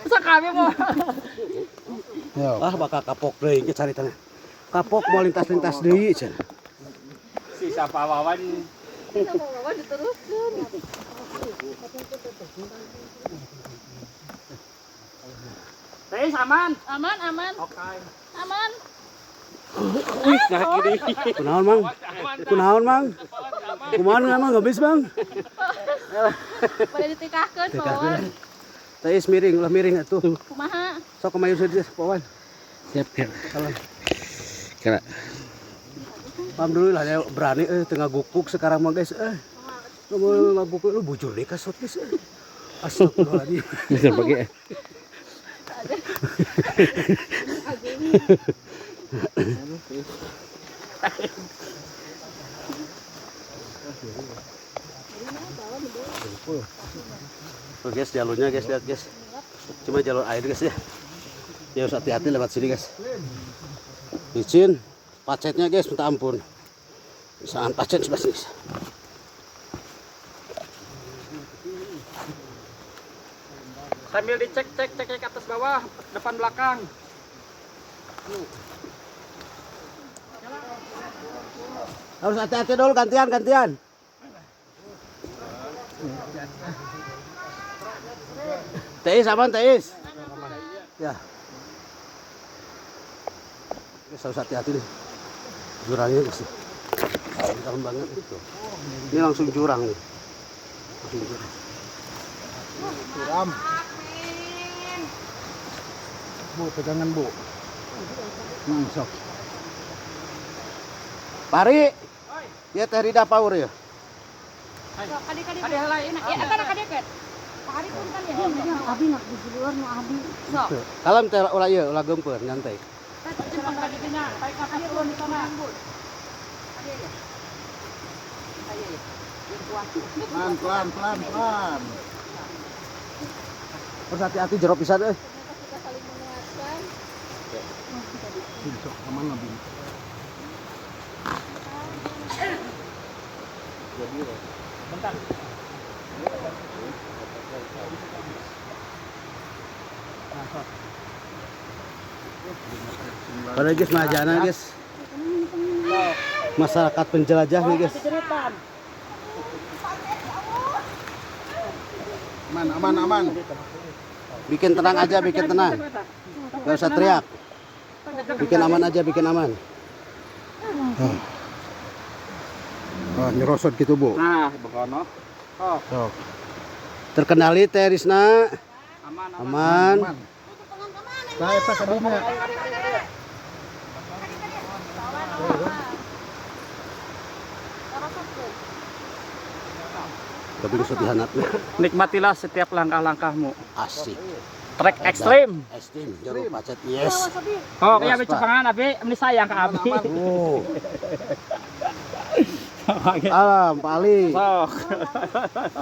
S3: Sok abi mau.
S1: Ah bakal kapok deui ge cari tanah. Kapok mau lintas-lintas deui cenah.
S3: Sisa Pak Wawan.
S2: Sisa Pak Wawan diteruskeun.
S3: Teh aman.
S8: Aman, aman.
S3: Oke.
S8: Aman.
S5: Wih, nah gini.
S1: Kunaon, Mang? Kunaon, Mang? Kumaha Mang habis, Bang?
S8: Pada ditikahkeun, Pak Wawan.
S1: Teh miring, ulah miring atuh.
S8: Kumaha?
S1: Sok kemayu saja, Pak Wawan.
S5: Siap, Kak. Kira.
S1: Alhamdulillah ya berani tengah gukuk sekarang mah guys. Ngomong gukuk lu bujur deh kasut guys. Astagfirullahaladzim.
S5: Bisa pakai.
S1: Tuh guys, jalurnya guys, lihat guys. Cuma jalur air guys ya. Ya harus hati-hati lewat sini guys. Licin, pacetnya guys, minta ampun. Sangat pacet sebelah sini.
S3: Sambil dicek cek cek cek atas bawah, depan belakang.
S1: Harus hati-hati dulu, gantian, gantian. Teis aman, Teis. Ya. Guys, harus hati-hati nih. Jurangnya guys. Dalam banget itu. Ini langsung jurang nih. Langsung jurang.
S4: Curam. Bu, pegangan Bu. Sok.
S1: Pari. Ya Teh Rida power ya.
S2: Kadi lain. Ya eta kadi ket. Pari punten ya.
S8: Abi nak di luar nu abi.
S2: Sok.
S1: Kalem teh ulah ieu, ulah geumpeur nyantai.
S3: Jempang tadi nya, tarik nafas dulu di sana.
S4: Pelan pelan pelan pelan.
S1: Harus hati-hati jero pisan euy.
S2: Kita saling menguatkan.
S4: Sok aman lah Bu.
S3: Bentar.
S1: Pada guys, majana guys. Masyarakat penjelajah nih guys.
S4: Aman aman aman.
S1: Bikin tenang aja, bikin tenang. Gak usah teriak. Bikin aman aja, bikin aman.
S4: Oh, nyerosot gitu Bu.
S3: Nah, begono. Oh,
S4: Sok.
S1: Terkendali Teh Risna.
S3: aman aman.
S1: Aman.
S4: Nah, eta kadinya.
S1: Tapi kesedihan
S3: Nikmatilah setiap langkah-langkahmu.
S1: Asik.
S3: Trek ekstrim.
S1: Ekstrim, jero pacet. Yes.
S3: Oh, iya
S1: Yes,
S3: abi
S1: Pak.
S3: cepangan abi, ini sayang ke abi.
S1: Oh. Alam, Pak Ali.
S3: Sok.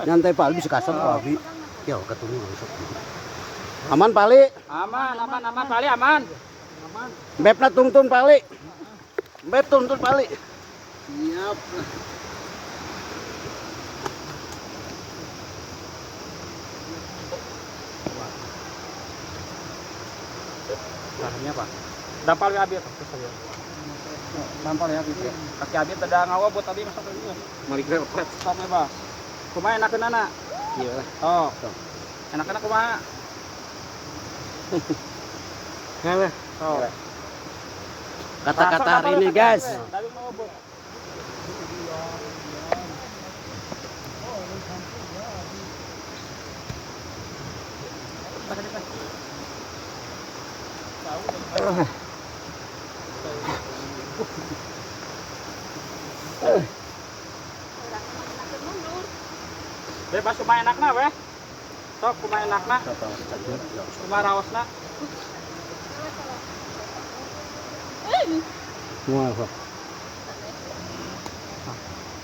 S1: Nyantai Pak Ali bisa kasar Pak Abi. Ya, ketemu langsung. Aman Pak Ali.
S3: Aman, aman, aman, Pak Ali aman.
S1: Mapna tungtun Pak Ali. Map tuntun Pak Ali.
S4: Siap.
S3: Bahannya apa? Dampal ya abi terus aja. Dampal ya abi. Kaki abi teda ngawa buat abi masuk ke Malik repot sok bebas. Kumaha enakeun anak?
S1: Iya lah.
S3: Oh. Enak-enak kumaha?
S1: Halah.
S3: Sok.
S1: Kata-kata hari ini guys.
S3: Bebas kumaha enakna weh. Sok kumaha enakna, kumaha raosna.
S5: Semua sok.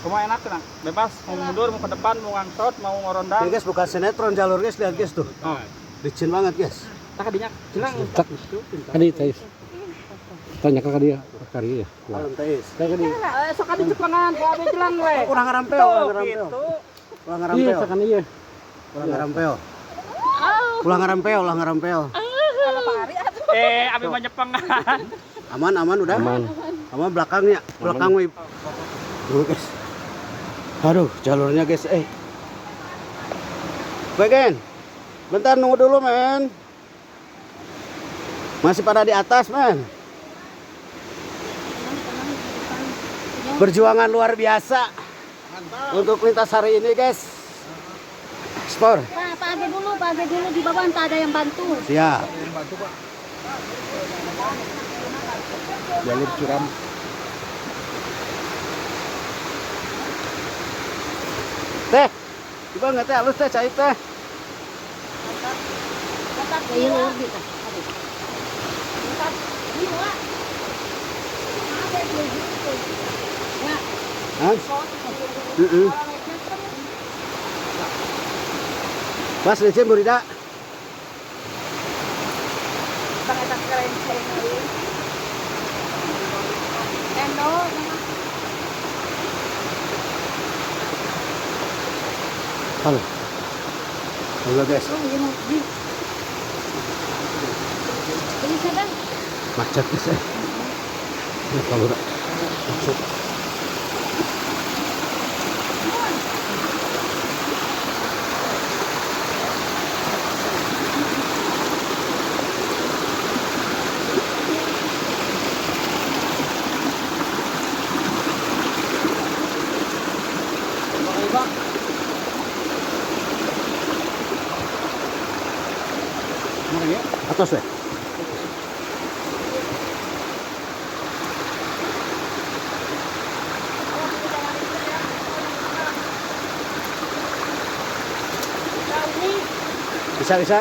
S3: Kumaha enak cenah. Bebas mau mundur, mau ke depan, mau ngangsot, mau ngorondang.
S1: Ini guys bukan sinetron jalur guys, lihat guys tuh.
S3: Oh.
S1: Licin banget guys.
S3: Tak kadinya jelang.
S5: Tak. Kadi Teis. Tanya ke dia, kari ya.
S1: Alam Teis.
S5: Tanya ke dia.
S3: Sok adi cepangan, ku abi jelang weh.
S1: Kurang ngarampeo,
S3: Tuh,
S1: kurang ngarampeo.
S3: gitu.
S1: Kurang
S5: Iya,
S1: ngarampeo.
S5: sakan iya.
S1: Kurang ngarampeo. Ulah ngarampeo, ulah ngarampeo.
S3: Abi mah nyepengan.
S1: Aman, aman udah.
S5: Aman.
S1: Aman belakangnya, belakang wih. Tuh guys. Aduh, jalurnya guys, eh. Bagian. Bentar nunggu dulu, men. Masih pada di atas, men. Perjuangan luar biasa untuk lintas hari ini, guys. Spor.
S8: Pak, Pak Age dulu, Pak Age dulu di bawah entah ada yang bantu.
S1: Siap.
S4: Bantu Pak. Jalur curam.
S1: Teh, coba nggak teh halus teh cai teh. Hah? Mas licin Bu Rida. Halo. Halo guys. Macet guys ya. Kalau macet. Atas deh. Bisa bisa.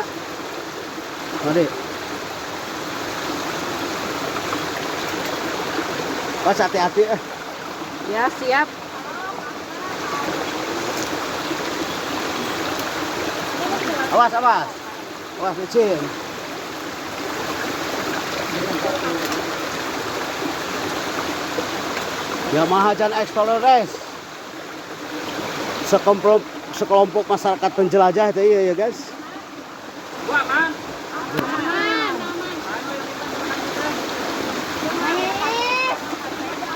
S1: Mari. Pas hati-hati.
S2: Ya siap.
S1: Awas awas. Awas licin. Yamaha Jan Explorer Race. Sekelompok masyarakat penjelajah itu iya ya guys.
S3: Wah, aman.
S2: Aman.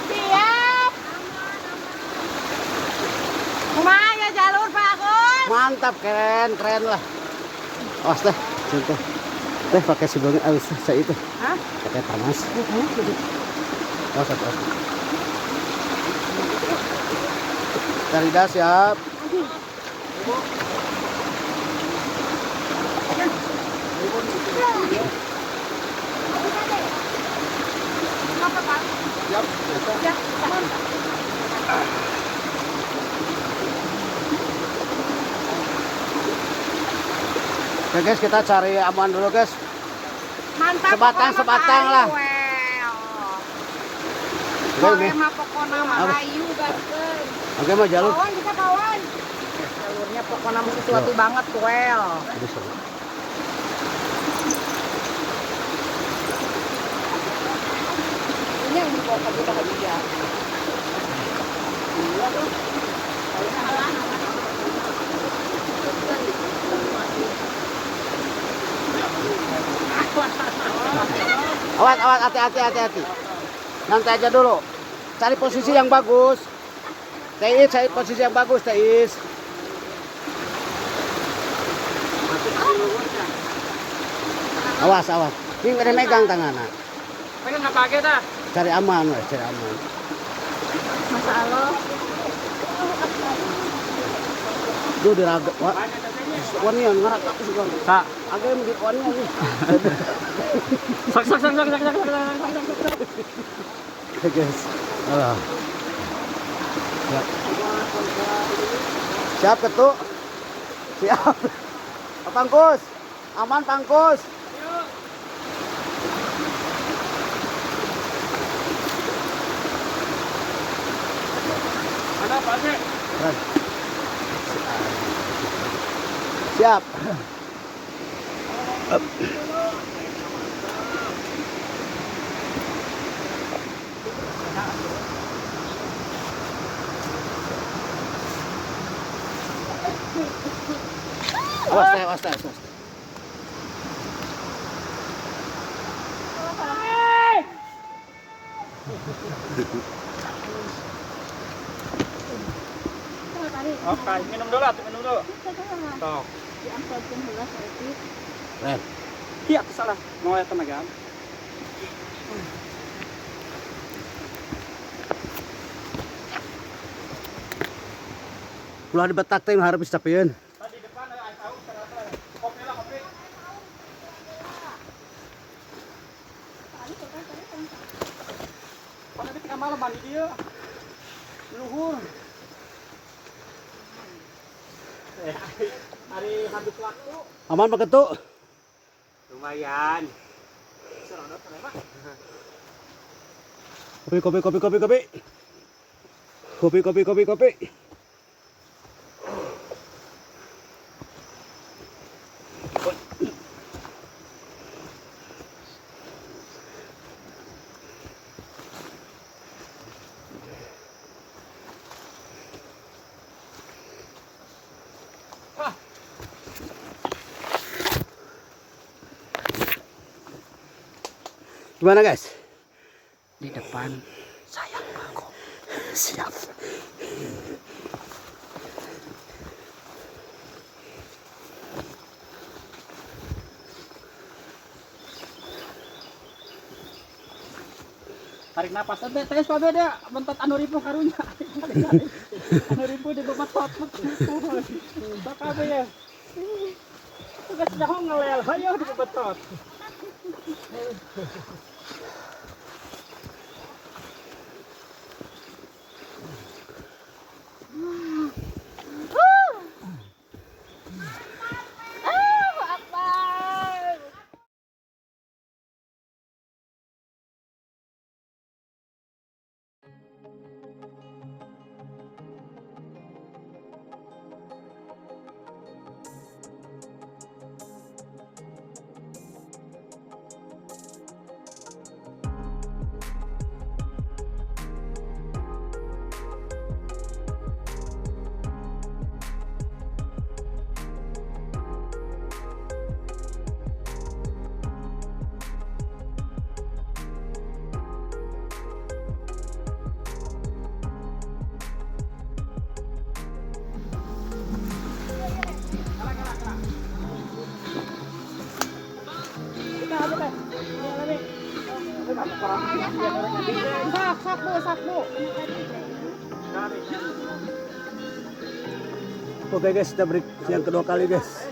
S2: Siap. Kumaha ya jalur Pak Agus?
S1: Mantap, keren, keren lah. Awas teh, cinta. Teh pakai si banget alus saya itu.
S2: Hah?
S1: Pakai panas. Awas, awas. Tarida siap.
S4: Siap.
S1: Oke guys, kita cari aman dulu guys.
S2: Mantap.
S1: Sebatang sebatang lah.
S2: Oke, mah pokona mah hayu gaskeun.
S1: Oke mah jalur.
S2: Kawan bisa kawan. Jalurnya pokona mah sesuatu banget well. Ini yang dibawa ke kita juga. Iya tuh.
S1: Awas, awas, hati-hati, hati-hati. Nanti aja dulu. Cari posisi yang bagus. Teis, cari posisi yang bagus, Teis. Awas, awas. Ini ada megang tangan.
S3: Pengen nggak pakai dah.
S1: Cari aman, wes, cari aman.
S2: Masa Allah.
S1: Duh, diraga. Wah. Wanian ngarak aku sih bang.
S3: Tak.
S1: Agak mungkin wanian nih.
S3: Sak sak sak sak sak sak sak sak sak.
S1: Oke guys. Alah. Siap. Siap ketuk. Siap. Pangkus. Aman Pangkus.
S3: Mana Pak Aceh?
S1: Siap. Awas teh, awas teh, awas.
S3: Oke, minum dulu, minum dulu. Tok.
S1: Ren.
S3: Iya, salah. Mau ya tenaga.
S1: Ulah dibetak teh harap bisa tapieun.
S3: Tadi depan ada air tahu, kopi lah kopi. Pan tadi tengah malam mandi dia. Luhur. Hari habis waktu.
S1: Aman Pak Ketu?
S3: Lumayan.
S1: Kopi, kopi, kopi, kopi, kopi. Kopi, kopi, kopi, kopi. Gimana guys?
S3: Di depan sayang Pak.
S1: Siap.
S3: Tarik napas teh teh Pak beda bentot anu ripuh karunya. Anu ripuh di bebetot. Sok kabeh ya. Tugas jaho ngelel hayo di bebetot.
S2: Sak, bu, sak, bu.
S1: Oke guys, kita break yang kedua kali guys.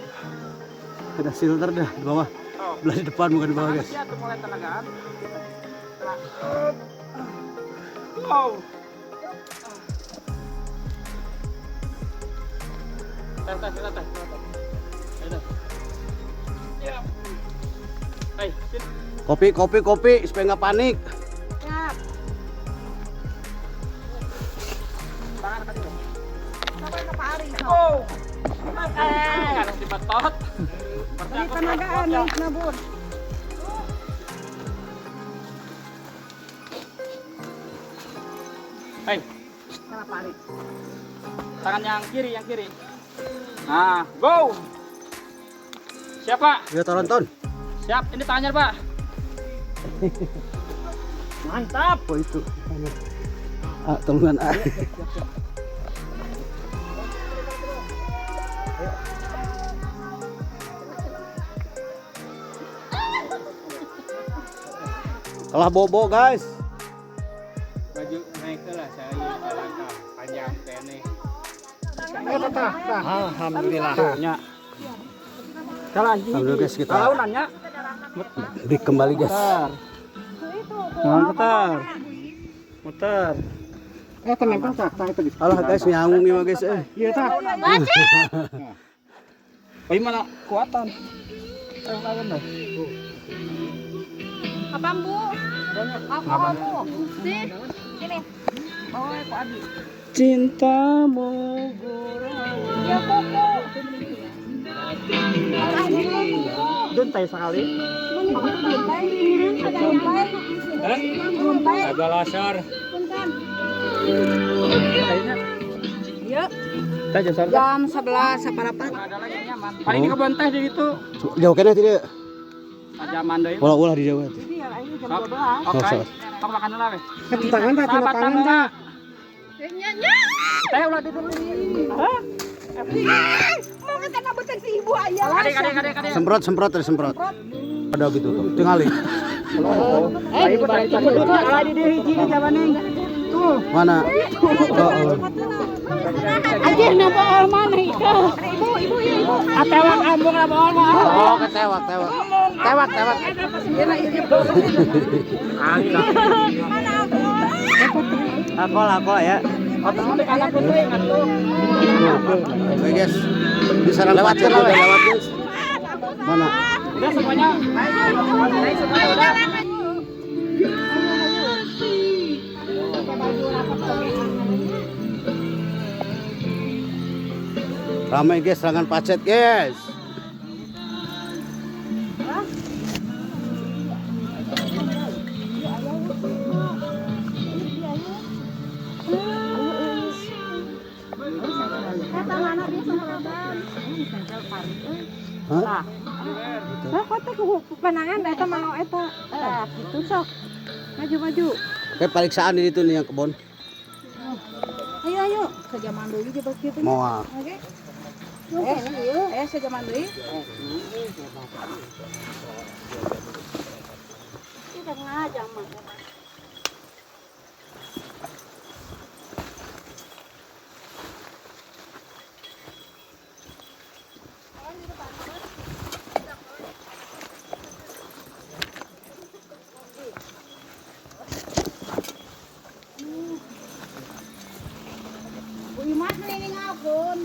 S1: Ada shelter dah di bawah. Belah di depan bukan di bawah guys.
S3: Wow.
S1: Kopi, kopi, kopi supaya nggak panik.
S2: Siap. Sampai ke Pak Ari.
S3: Oh. Harus dibetot.
S2: Ini tenagaan nih, nabur.
S3: Hei.
S2: Kenapa Ari?
S3: Tangan yang kiri, yang kiri. Nah, go. Siap, Pak?
S1: Ya, tonton.
S3: Siap, ini tangannya, Pak. Mantap.
S1: Oh itu. Ah, tolongan ah. Kalah bobo guys.
S3: Baju naik lah saya panjang kene.
S1: Alhamdulillah.
S3: Alhamdulillah
S1: guys kita. Break kembali guys.
S3: Muter. Muter.
S1: Alah guys nyanggung ya guys.
S3: Iya tah. Oh malah kuatan.
S2: Apa Bu? Apa Bu? Sini. Bawa ke Abi.
S3: Cintamu gurau.
S2: Ya koko.
S3: Doon tayo sekali. Agak lasar.
S2: Yuk. Jam 11.04.
S3: Ada lagi yang nyaman. Paling di kebun teh di situ.
S1: Jauh kena tidak?
S3: Zaman deui.
S1: Ulah-ulah di jauh itu.
S3: Jam 12. Oke. Tok makan lah we.
S5: Tangan tak, tangan tak.
S3: Teh ulah duduk ini. Hah?
S2: Mau kita nabutin si ibu ayah.
S3: Kadek.
S1: Semprot, semprot, terus semprot. Ada gitu tuh. Tingali.
S3: Ibu tadi di hiji di jawaning. Tuh.
S1: Mana? Oh.
S8: Anjir napa mana itu?
S2: Ibu, ibu, ya ibu.
S3: Atewak ambung apa mah.
S4: Oh, ketewak, tewak. Tewak, tewak.
S2: Mana aku?
S1: Alkohol, alkohol ya. Oke guys, di sarang pacet udah lewat guys. Mana?
S3: Udah semuanya. Naik semuanya udah.
S1: Ramai guys, serangan pacet guys. Hah?
S2: Lah kok teh panangan eta mau eta. Tah kitu sok. Maju-maju.
S1: Oke, pariksaan ini tuh nih yang kebon.
S2: Ayo ayo, sejaman deui jeung kitu.
S1: Moal.
S2: Oke. Sejaman deui. Kita ngajak mah. Bu Imas meninggalkeun.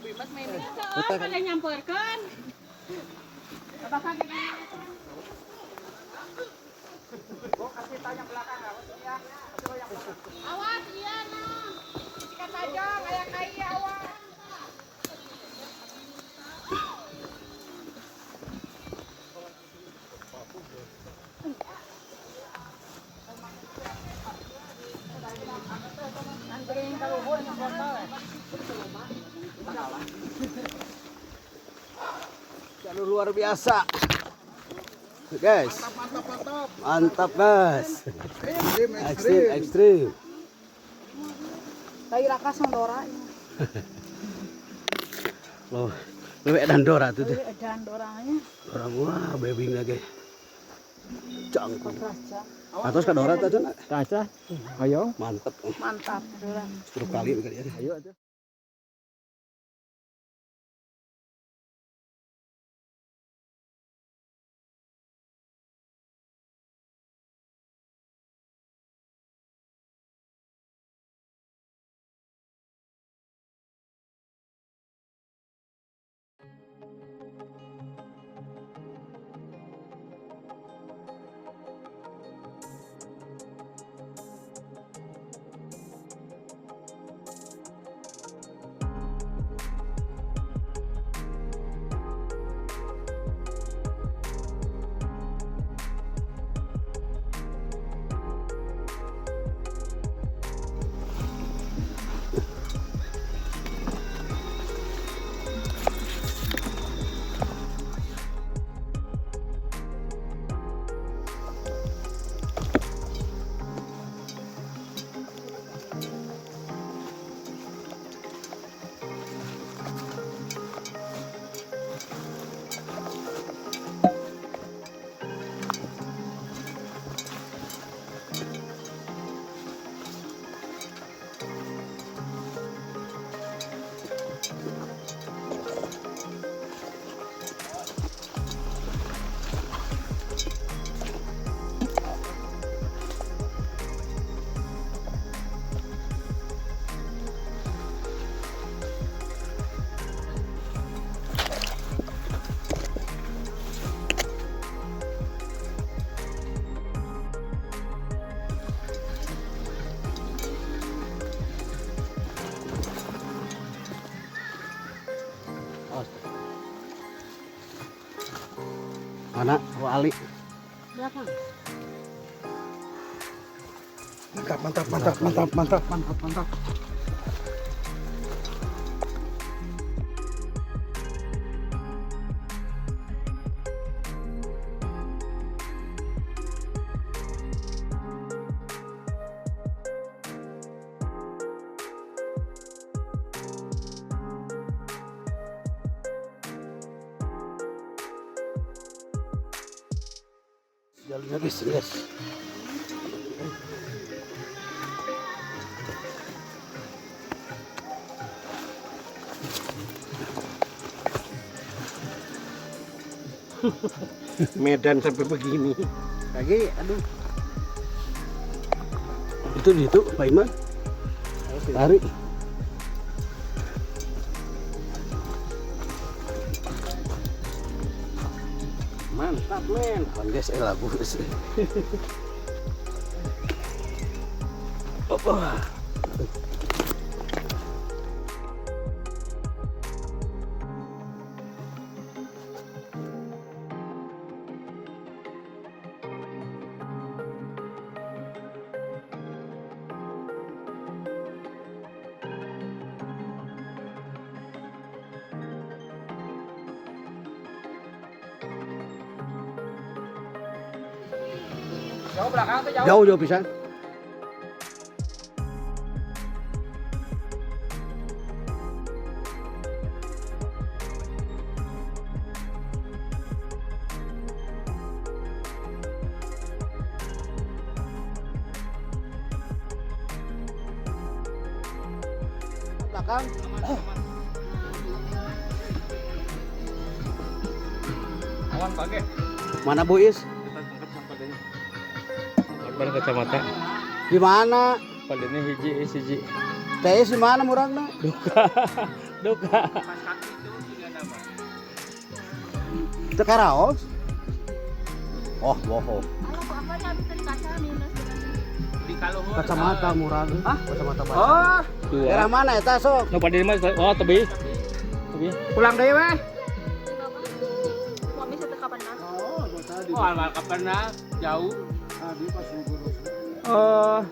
S2: Bu Imas meninggalkeun. Pada nyamperkeun. Awas iya nah. Sikat tajong aya kai awas.
S1: Jalur luar biasa. Guys. Mantap, Mas. Ekstrim, ekstrim.
S2: Tai rakas Dora.
S1: Loh, lebih edan Dora tuh deh.
S2: Edan Doranya.
S1: Dora wah, bebing lagi. Cangkung. Atos ka Dora teh cenah.
S3: Kaca. Ayo.
S1: Mantap.
S2: Mantap Dora.
S1: 10 kali kali ya.
S3: Ayo aja.
S1: Mana? Bu Ali.
S8: Belakang.
S5: Mantap, mantap, mantap, mantap, mantap, mantap, mantap.
S1: Jalurnya guys, guys.
S5: Medan sampai begini.
S1: Lagi, aduh. Itu di itu, Pak Iman. Tarik. Mantap men. Kawan guys, labu guys. Oh.
S3: Jauh belakang tuh jauh.
S1: Jauh jauh pisan. Belakang.
S3: Awan pakai.
S1: Mana Bu Is?
S9: Korban kacamata.
S1: Di mana?
S9: Padanya hiji hiji.
S1: Teh di mana murangna?
S9: Duka. Duka.
S1: Teu karaos. Oh, bohong. Kacamata murang. Hah? Kacamata baca.
S3: Oh,
S1: Daerah mana eta sok?
S9: Nu padanya mah oh tebih. Tebih.
S3: Pulang deui weh.
S2: Suami saya kapan nah?
S9: Oh, almal kapan nah? Jauh.
S3: Oh.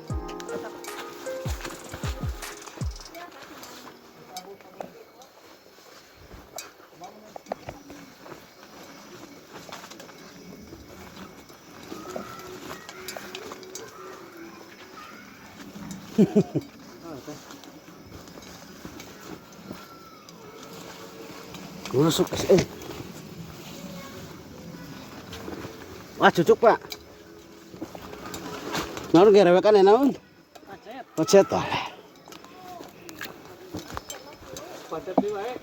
S1: Rusuk. Wah, cucuk, Pak. Naon gerewekan ya naon? Pacet. Pacet ah.
S3: Pacet deui wae.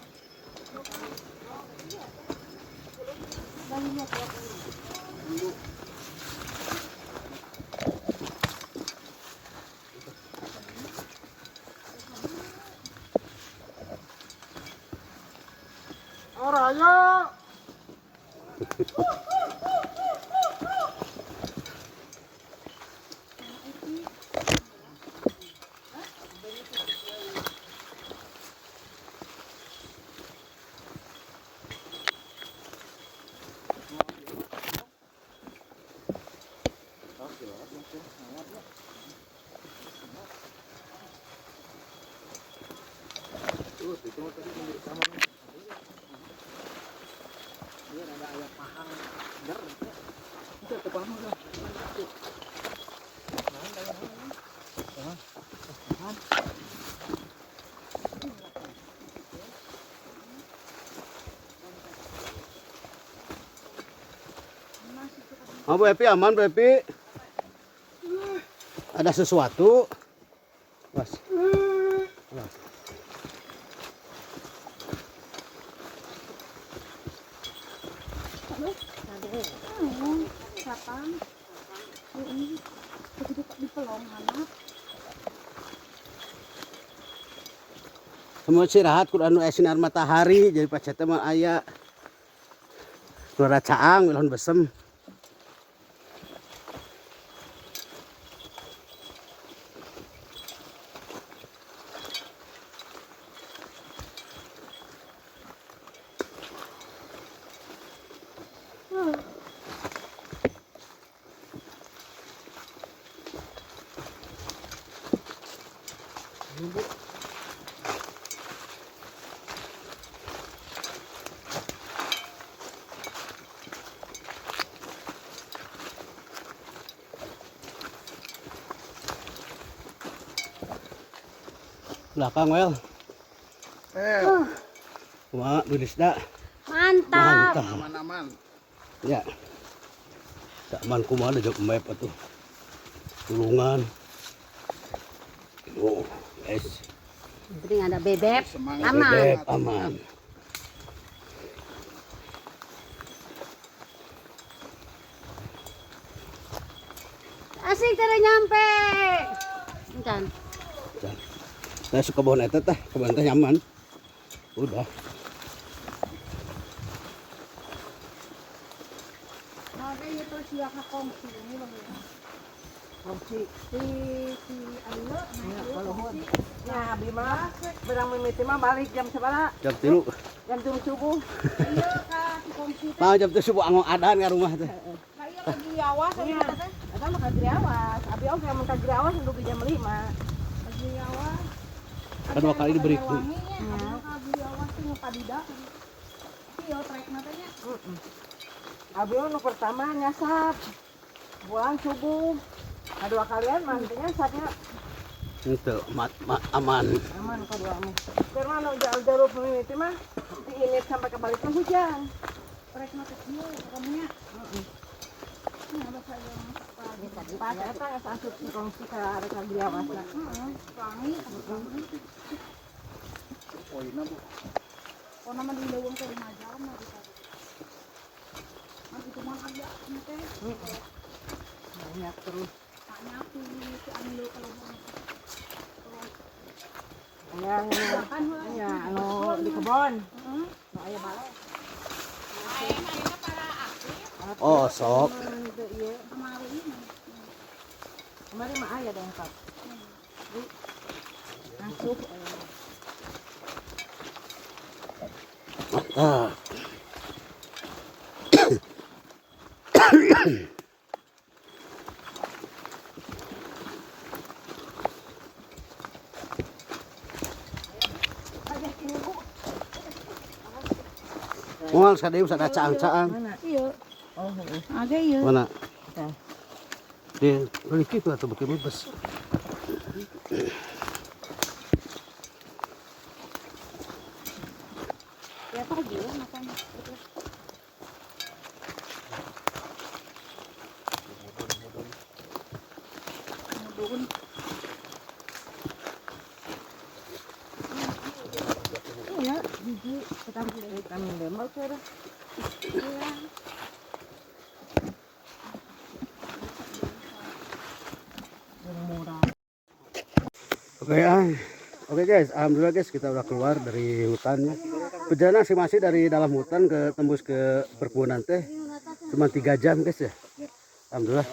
S3: Ora ayo.
S1: Oh, Bu Epi aman, Bu Epi. Ada sesuatu. Was. Was. Semua istirahat kudu anu sinar matahari jadi pacetna mah aya. Kudu caang wilon besem. Belakang wel. Kumaha Budisda?
S8: Mantap.
S1: Aman-aman. Ya. Aman kumaha ada map atuh. Tulungan. Oh, guys.
S8: Penting ada bebek, aman.
S1: Bebek aman.
S8: Asik tidak nyampe. Kan.
S1: Nah, kebun eta teh, kebun teh nyaman. Udah.
S2: Nah, kayak itu sia ka kongsi ini bang ya.
S3: Kongsi.
S2: Si Ayo,
S3: Ya, nah, abi mah berang mimiti mah balik jam sabaraha?
S1: Jam 3.
S3: Jam 3 subuh.
S2: Iya ka si kongsi teh.
S1: Nah, jam 3 subuh angong adan ka rumah teh.
S2: Nah, iya lagi awas
S3: Iya.
S2: eta teh.
S3: Eta mah ka Giriawas. Abi oge mun ka Giriawas dugi jam 5.
S2: Lagi awas.
S1: Kan dua kali diberi.
S2: Wanginya, abi ka Giriawas teh ngapadida. Iya, trek na teh nya.
S3: Abi nu pertama nyasap. Pulang subuh. Nah, dua kalian mah teh nyasapnya
S1: Itu aman.
S3: aman kedua mah. Karena nu jalur mimiti mah di ini sampai ke balik hujan.
S2: Trek na teh kieu kamunya. Nah, bahasa ieu mah pagi.
S3: Pas eta geus asup si kongsi ka rek ka Giriawas.
S2: Heeh, wangi. Pokona mah di leuweung teh 5 jam lah bisa. Kan itu mah aya teh.
S3: Banyak terus.
S2: Tanya si anu kalau mau.
S3: Yang
S2: Makan heula.
S3: ya anu di kebon.
S2: Heeh.
S3: Nu aya bale.
S2: Ayeuna para aktif
S1: Oh, sok.
S3: Teu ieu.
S2: kemari ini.
S3: Kemarin mah aya dongkap. Asup.
S1: Mantap. Moal sadeu sada caang-caang.
S3: Mana?
S2: Iya.
S3: Oh, heeh.
S2: Aga iya.
S1: Mana?
S3: Tah.
S1: Di beli kitu atuh beuki bebas.
S2: Ya pagi lah makan. Mudun.
S3: Iya, hiji vitamin D mah keur.
S2: Iya.
S3: Murah.
S1: Oke, ah. Oke guys, alhamdulillah guys kita udah keluar dari hutannya. Perjalanan sih masih dari dalam hutan ke tembus ke perkebunan teh cuma 3 jam guys ya. Alhamdulillah.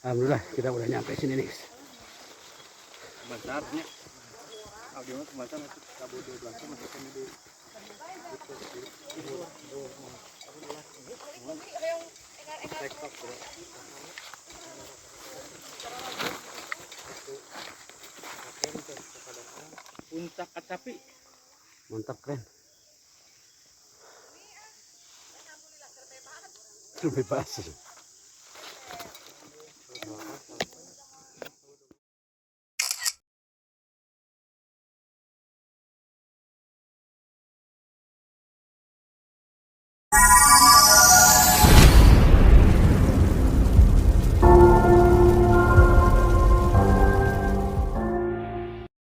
S1: Alhamdulillah kita udah nyampe sini nih guys.
S9: Puncak Kacapi.
S1: Mantap keren. Bebas.